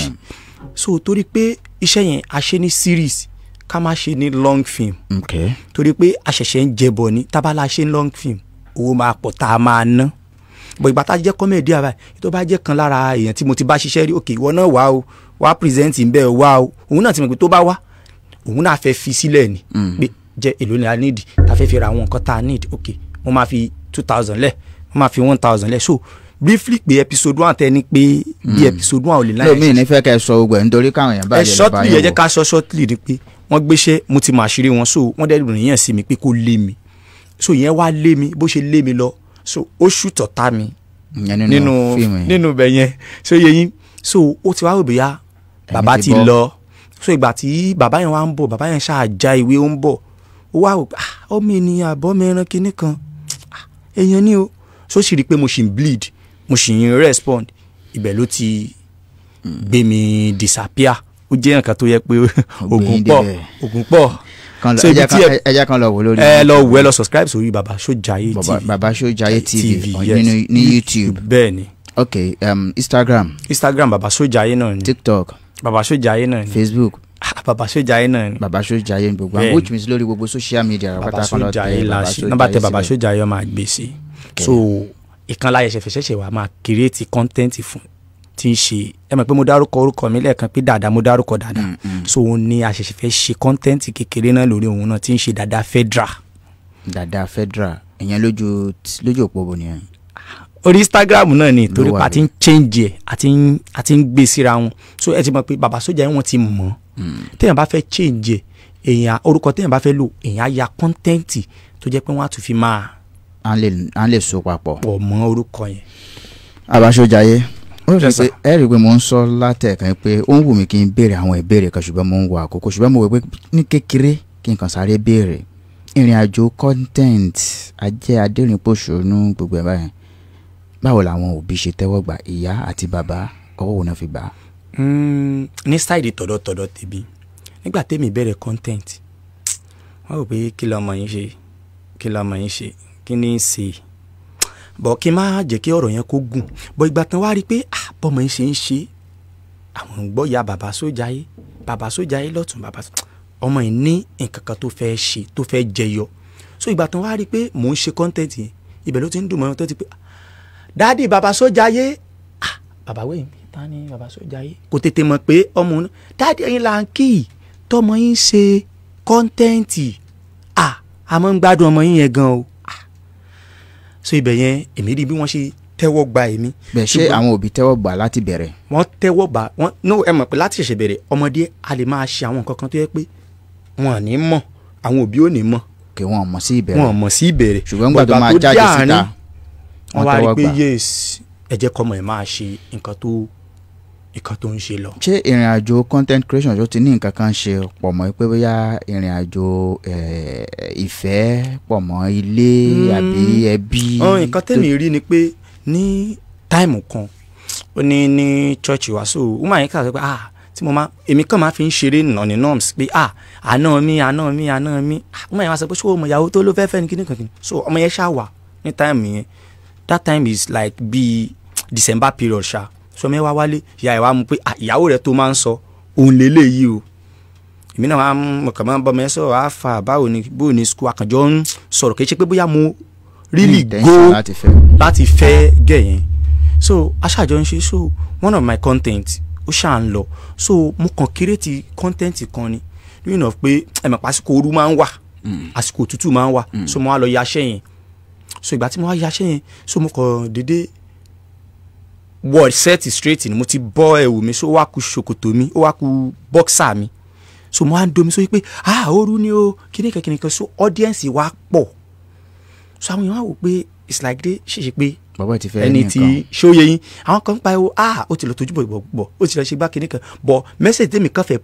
So torí pé iṣẹ́ yẹn a ṣe ní series, ká má ṣe ní long film. Torí pé a ṣẹ̀ṣẹ̀ ń jẹbọ ní tábàlà ṣe ní long film, owó máa pọ̀ tá a máa ná. Bọ̀ ìgbà tá a jẹ́ kọ́mẹ̀dì àbá tó bá jẹ́ kan lára èèyàn tí mo ti bá ṣiṣẹ́ rí, ok ìwọ náà wá o, wá present ń bẹ́ẹ̀ wá o, òun náà ti mọ̀ pé tó bá wá òun náà fẹ́ fi sílẹ̀ ni pé jẹ́ èlò ni a need, ta fẹ́ fi ra àwọn nǹkan tá a need. Ok mo máa fi 2,000 lẹ̀, mo máa fi 1,000 lẹ̀. So briefly pé episode 1 tẹ ni pé bí episode 1 ò lè láyé. Lómi ní fẹ́ kẹ́ sọ gbogbo ẹ̀ nítorí káwọn èèyàn bá lè lọ bá yẹn wò. Ẹ shortly ẹ jẹ́ ká sọ shortly ni pé wọ́n gbéṣẹ́, mo ti mọ̀ àṣírí wọn, so wọ́n dẹ́ rìn yàn sí mi pé kó lé mi. So ìyẹn wá lé mi, bó ṣe lé mi lọ, so ó ṣùtọ̀ tá mi nínú ibẹ̀ yẹn. So yẹ yín, so ó ti wá rò bóyá bàbá ti lọ. So ìgbà tí bàbá yẹn wá ń bọ̀, bàbá yẹn ṣáà já ìwé ó ń bọ̀, ó wá rò pé ọmọ ènìyàn àbọ̀mọ ẹran kinní kan èèyàn ni o. So sì rí i pé mo ṣì ń bleed, mo ṣì ń respond, ibẹ̀ ló ti gbé mi disappear. Ó jẹ́ nǹkan tó yẹ pé ogun pọ̀, ogun pọ̀. So ibi tí ẹ jẹ́ kan lọ wò lórí. Ẹ lọ wò, ẹ lọ subscribe sórí Baba Sojaye TV. Baba Sojaye TV nínú ní YouTube. Bẹ́ẹ̀ ni. Ok, Instagram. Instagram Baba Sojaye náà ni. TikTok. Baba Sojaye náà ni. Facebook. Baba Sojaye náà ni. Baba Sojaye gbogbo, which means lórí gbogbo social media. Baba Sojaye la ṣe, nọ́mbà tẹ Baba Sojaye máa gbé sí. So ìkan láyé ṣẹ̀ṣẹ̀ wà máa create content fún tí ń ṣe. Ẹ mọ̀ pé mo dárúkọ orúkọ mi lẹ́ẹ̀kan pé Dàda, mo dárúkọ Dàda. So òun ni a ṣẹ̀ṣẹ̀ fẹ́ ṣe content kékeré náà lórí òun náà tí ń ṣe Dàda Federal. Dàda Federal ìyẹn lójú òpó bo nìyẹn? Orí Instagram náà ni, torí pa ti ń change ẹ̀, àti ń gbé síra wọn. So ẹ ti mọ̀ pé Baba Sojaye wọn ti mọ̀. Téèyàn bá fẹ́ change ẹ̀, èèyàn orúkọ téèyàn bá fẹ́ lò, èèyàn á ya content tó jẹ́ pé wọ́n á tún fi máa à ń lè so papọ̀ pọ̀ mọ́ orúkọ yẹn. Baba Sojaye, ó rí pé ẹ rí i pé mo ń sọ látẹ̀kan pé ó ń wù mí kí n béèrè àwọn ìbéèrè kan, ṣùgbọ́n mo ń wo àkókò, ṣùgbọ́n mo wò pé ní kékeré kí n kàn sáré béèrè. Ìrìn àjò content ajẹ́ adẹ́rìnpòṣónú gbogbo ẹ̀ báyẹn, báwo làwọn òbí ṣe tẹ́wọ́ gbà, ìyá àti bàbá ọwọ́ wo náà fi gbà? Ní sáìdì tọ̀dọ̀tọ̀dọ̀ tèmi, nígbà tèmi bẹ̀rẹ̀ content, wọ́n rò pé kí lọmọ yín ṣe, kí lọmọ yín ṣe, kí ni í ṣe, bọ̀ kí n má jẹ́ kí ọ̀rọ̀ yẹn kó gùn. Bọ̀ ìgbà tán wá rí i pé bọ́mọ yín ṣe ń ṣe, àwọn ń gbọ́ ya Baba Sojaye, Baba Sojaye lọ́tún, bàbá ọmọ yìí ní nǹkan kan tó fẹ́ ṣe, tó fẹ́ jẹyọ. So ìgbà tán wá rí i pé mò ń ṣe content yẹn, ibẹ̀ ló ti ń dùn mọ́ tó ti pé dáàdì Baba Sojaye, bàbá wẹ̀ mí ta ni Baba Sojaye, kò tètè mọ̀ pé ọmọ òun dáàdì ẹ̀yin là ń kí tọmọ yín ṣe content, a máa ń gbádùn ọmọ yín yẹn gan o. So ibẹ̀ yẹn èmi rí bí wọ́n ṣe tẹ́wọ́ gba èmi. Bẹ́ẹ̀ ṣé àwọn òbí tẹ́wọ́ gbà láti bẹ̀rẹ̀? Wọ́n tẹ́wọ́ gbà wọ́n no, ẹ mọ̀ pé láti ṣẹ̀ṣẹ̀ bẹ̀rẹ̀ ọmọdé a lè máa ṣe àwọn nǹkan kan tó yẹ pé wọn ò ní mọ̀, àwọn òbí ò ní mọ̀. Kì wọ́n mọ̀ sí ìbẹ̀rẹ̀. Wọ́n mọ̀ sí ìbẹ̀rẹ̀. Ṣùgbọ́n nígbà tó máa jáde síta wọ́n wá rí pé yes, ẹ jẹ́ kọ́mọ ẹ̀ máa ṣe nǹkan tó ń ṣe lọ. Ṣé ìrìn àjò content creation tó ti ní nǹkan kan ṣe pọ̀ mọ́ pé bóyá ìrìn àjò ìfẹ́ pọ̀ mọ́ ilé àbí ẹbí? Nǹkan tẹ́mi rí ni pé ní táìmù kan ó ní church wa, so woman yẹn kà sọ pé tí mo máa èmi kàn máa fi ń ṣeré nà ní norms pé àná mi àná mi àná mi, woman yẹn wá sọ pé ṣé o mọ̀ ìyàwó tó ló fẹ́ fẹ́ ní kíní kan kíní. So ọmọ yẹn ṣáà wà ní táìmù yẹn, that time is like bíi December period ṣá. So ọmọ yẹn wá wálé, ìyá ẹ̀ wá mú pé ìyàwó rẹ̀ tó máa ń sọ òun lélẹ̀ yìí o. Èmi náà wá mọ̀ kàn máa ń bọ́ ọmọ yẹn sọ̀rọ̀, àfà báwo ni bóò ní school, àkànjọ ń sọ̀rọ̀, kì í ṣe pé bóyá mo really go láti fẹ́ gẹ̀ yẹn. So aṣáájọ ń ṣe, so one of my content ó ṣáà ń lọ. So mo kàn create content kan ni lóyún náà pé ẹ mọ̀ pé àsìkò ooru máa ń wà, àsìkò òtútù máa ń wà. So mo wá lọ yaṣẹ́ yẹn. So ìgbà tí mo wá yaṣẹ́ yẹn, so mo kàn déédéé wọ set straight ni, mo ti bọ́ ẹ̀wù mi, so ó wá ku ṣòkòtò mi, ó wá ku boxer mi. So mo wá ń domi sórí pé ooru ni o, kíníkan kíníkan. So audience wa pọ̀, so àwọn èèyàn wá wò pé it's like they ṣèṣe pé ẹni tí ṣóye yín, àwọn kan ń pariwo ó ti lọ tójú bọ̀ bọ̀, ó ti lọ ṣe gbá kíníkan bọ̀. Message tèmi kan fẹ́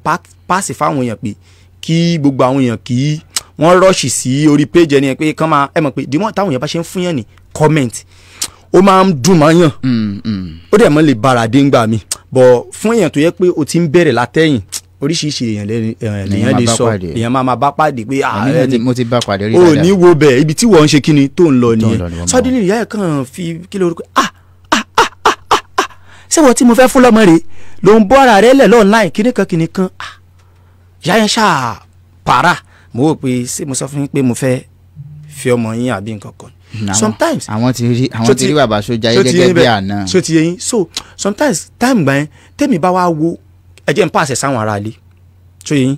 pass fáwọn èèyàn pé kí gbogbo àwọn èèyàn kí wọ́n rọ́ọ̀ṣì sí orí page ẹni yẹn pé kán máa ẹ mọ̀ pé dìmọ̀ táwọn èèyàn bá ṣe ń fún yàn ní comment ó máa ń dùn mọ́ yàn, ó dẹ̀ mọ́ lè bára dé ńgbà mi. But fún èèyàn tó yẹ pé o ti ń bẹ̀rẹ̀ látẹ̀yìn, oríṣiríṣi èèyàn lèèyàn lè sọ, èèyàn máa bá pàdé pé mo ti bá pàdé rí dáadáa. O ní wo bẹ̀ ibi tí wọ́n ń ṣe kíni tó ń lọ nìyẹn. Suddenly ìyá ẹ̀ kàn fi kí lóorúkọ, ah ah ah ah ah, ṣé wọ́n tí mo fẹ́ fún lọ́mọ rẹ̀ ló ń bọ́ ara rẹ̀ lẹ̀ online kíníkan kíníkan. Ah, ìyá yẹn ṣáà para. Mo wò pé ṣé mo sọ fún yín pé mo fẹ́ fi ọmọ yín àbí nǹkan kan. Sometimes àwọn ti rí bàbá Ṣójayé gẹ́gẹ́ bí àná. Ṣó ti yé yín? So sometimes time gbà yẹn tẹ́mi bá wá wo, ẹ jẹ́ n pàṣẹ sáwọn ará ilé. Ṣó yé yín?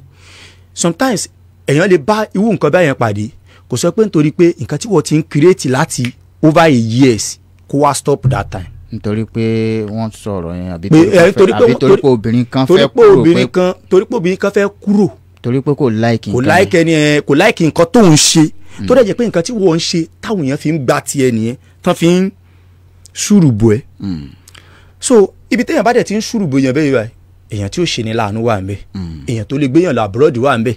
Sometimes èèyàn lè bá irú nǹkan báyẹn pàdé, kò sọ pé nítorí pé nǹkan tí wọ́n ti ń create láti over a years kó wá stop that time. Nítorí pé wọ́n sọ̀rọ̀ yẹn, àbí torí pé obìnrin kan fẹ́ kúrò, torí pé obìnrin kan fẹ́ kúrò, torí pé kò like nǹkan, kò like ẹni ẹ, kò like nǹkan tó ń ṣe, tó dẹ̀ jẹ́ pé nǹkan tí wọ́n ń ṣe táwọn èèyàn fi ń gba tiẹ̀ nìyẹn, tán fi ń ṣùrùbọ̀ ẹ́. So ibi téèyàn bá dẹ̀ ti ń ṣùrùbọ̀ èèyàn bẹ́ẹ̀ báyìí, èèyàn tí ó ṣe ni láàánú wà ńbẹ̀, èèyàn tó lè gbéyàn lọ abroad wà ńbẹ̀,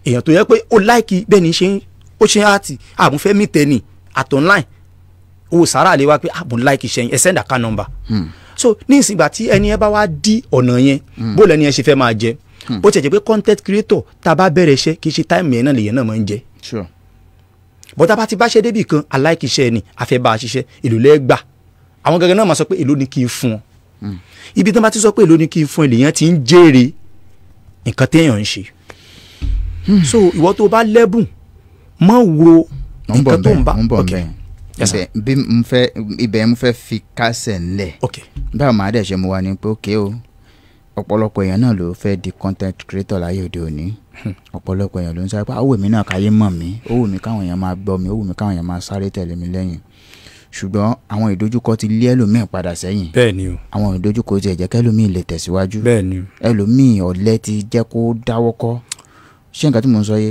èèyàn tó yẹ pé ó like bẹ́ẹ̀ ni ṣe ó ṣe àti àmúfẹ́ mi tẹ̀ ní at online owó sàrà lè wá pé àmú like iṣẹ́ yẹn, ẹ send account number. So ní ìsìngbà tí ẹni ẹ bá wá dí ọ̀nà yẹn, bó lẹni ẹ ṣe fẹ́ máa jẹ, bó tiẹ̀ jẹ́ pé content creator tá a bá bẹ̀rẹ̀ iṣẹ́ kì í ṣe time yẹn náà lèyẹn náà máa ń jẹ. Bọ́tà bá ti bá ṣe débì kan, aláìkí iṣẹ́ ni a fẹ́ bá a ṣiṣẹ́, èlò lẹ́ gbà. Àwọn gangan náà máa sọ pé èlò ni kí n fún ọ. Ibi tí wọ́n bá ti sọ pé èlò ni kí n fún ẹ, lèyàn ti ń jèrè nǹkan téèyàn ń ṣe. So ìwọ tó bá lẹ́bùn mọ́ wo nǹkan tó ń bá. Bí mo fẹ́ ibẹ̀ mo fẹ́ fi kásẹ̀ ńlẹ̀. Báwo máa dẹ̀ ṣe mo wá ní pé ókè o, ọ̀pọ̀lọpọ̀ èèyàn náà ló fẹ́ di content creator láyé òde òní. Ọ̀pọ̀lọpọ̀ èèyàn ló ń sáré pé ó wù mí náà káyé mọ̀ mí, ó wù mí káwọn èèyàn máa gbọ́ mi, ó wù mí káwọn èèyàn máa sáré tẹ̀lé mi lẹ́yìn. Ṣùgbọ́n àwọn ìdojúkọ ti lé ẹlòmíì padà sẹ́yìn. Bẹ́ẹ̀ni o. Àwọn ìdojúkọ ti jẹ́ kẹ́lòmíì lè tẹ̀síwájú. Bẹ́ẹ̀ni o. Ẹlòmíì ọ̀lẹ ti jẹ́ kó dáwọ́ kọ́. Ṣé nǹkan tí mò ń sọ yé?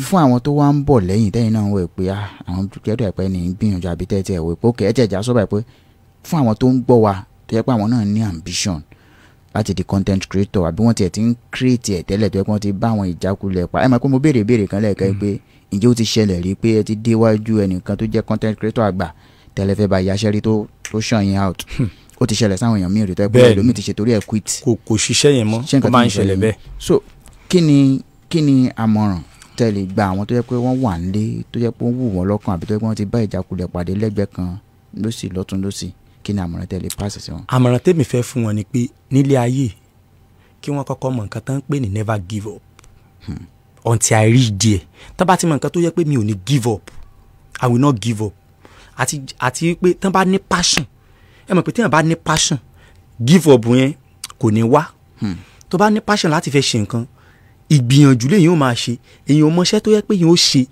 Fún àwọn tó wá ń bọ̀ lẹ́yìn tẹ́yìn náà ń wò pé àwọn kẹ́dọ̀ ẹ̀pẹ́ ní gbìyànjú àbí tẹ́tí ẹ̀ wò pé ókè ẹ̀ tẹ̀ já sọ́bà pé fún àwọn tó ń gbọ́ wa tó yẹ pé àwọn náà ní ambition láti di content creator àbí wọ́n tiẹ̀ ti ń create ẹ̀ tẹ́lẹ̀ tó yẹ pé wọ́n ti bá àwọn ìjákulẹ̀ pa. Ẹ mọ̀ pé mo béèrè ìbéèrè kan lẹ́ẹ̀kan pé ǹjẹ́ ó ti ṣẹlẹ̀ rí pé ẹ ti déwájú ẹnìkan tó jẹ́ content creator àgbà tẹ́lẹ̀ fẹ́ bá yaṣẹ́ rí tó ṣàn yín out. Ó ti ṣẹlẹ̀ sáwọn èèyàn míì rí tó yẹ pé ẹlòmíì ti ṣe torí ẹ̀ quit. Kò ṣiṣẹ́ yẹn mọ́, ó máa ń ṣẹlẹ̀ bẹ́ẹ̀. So kí ni àmọ̀ràn tẹ́ lè gba àwọn tó yẹ pé wọ́n wà nílé tó yẹ pé ó wù wọ́n lọ́kàn àbí tó yẹ pé wọ́n ti bá ìjákulẹ̀ pàdé lẹ́gbẹ̀ẹ́ kan lósì lọ́tún lósì, kí ni àmọ̀ràn tẹ́ lè pàṣẹ sí wọn? Àmọ̀ràn tèmi fẹ́ fún wọn ni pé nílé ayé kí wọ́n kọ́kọ́ mọ nǹkan tán ń pè ní never give up until I reach there. Tán bá ti mọ nǹkan tó yẹ pé mi ò ní give up, I will not give up, àti pé tán bá ní passion, ẹ mọ̀ pé téèyàn bá ní passion, give up yẹn kò ní wá. Tó bá ní passion láti fẹ́ ṣe nǹkan, ìgbìyànjú lèyìn ó máa ṣe, èyàn ò mọṣẹ́ tó yẹ pé èyàn ó ṣe.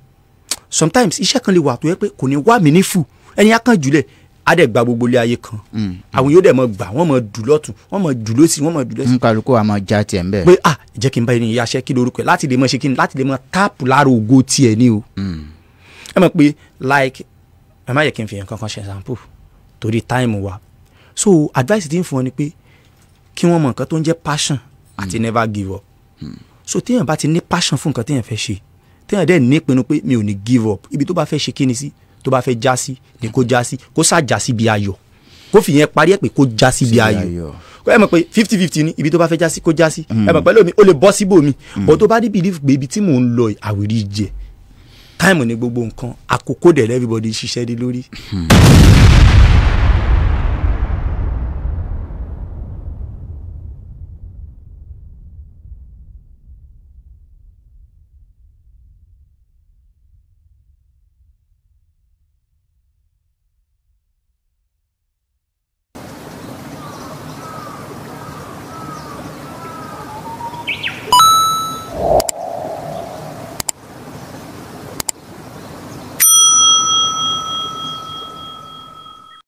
Sometimes iṣẹ́ kan lè wà tó yẹ pé kò ní wá mí ní fù, ẹni á kàn jùlẹ̀ á dẹ̀ gba gbogbo ilé ayé kan, àwọn yóò dẹ̀ mọ gbà, wọ́n mọ dù lọ́tún, wọ́n mọ dù lọ́sì, wọ́n mọ dù lọ́sì. Nkàlùkù wa máa já tiẹ̀ ń bẹ̀. Pé ah jẹ́ kí n bá ẹni yaṣẹ́ kí lorúkọ ẹ̀ láti lè mọ ṣe kí ni, láti lè mọ táàpù lára ògo tiẹ̀ ni o. Ẹ mọ̀ pé like ẹ má yẹ kí n fi nǹkan kan ṣe example torí time wa. So advice tí ń fún ọ ni pé kí wọ́n mọ nǹkan tó ń jẹ́ passion àti never give up. So téèyàn bá ti ní passion fún nǹkan téèyàn fẹ́ ṣe, téèyàn dẹ̀ ní ìpinnu pé mi ò ní give up, ibi tó bá fẹ́ ṣe kí ni sí, tó bá fẹ́ já sí ni kó já sí, kó sá já sí bí ayọ̀, kó fi yẹn parí ẹ̀ pé kó já sí bí ayọ̀. Ẹ mọ̀ pé 50-50 ni ibi tó bá fẹ́ já sí kó já sí. Ẹ mọ̀ pé lómi ó lè bọ́ síbòmí, bọ́ tó bá ní belief pé ibi tí mò ń lọ àwìrí jẹ, táìmù ni gbogbo nǹkan, àkókò dẹ̀ everybody ṣiṣẹ́ dé lórí.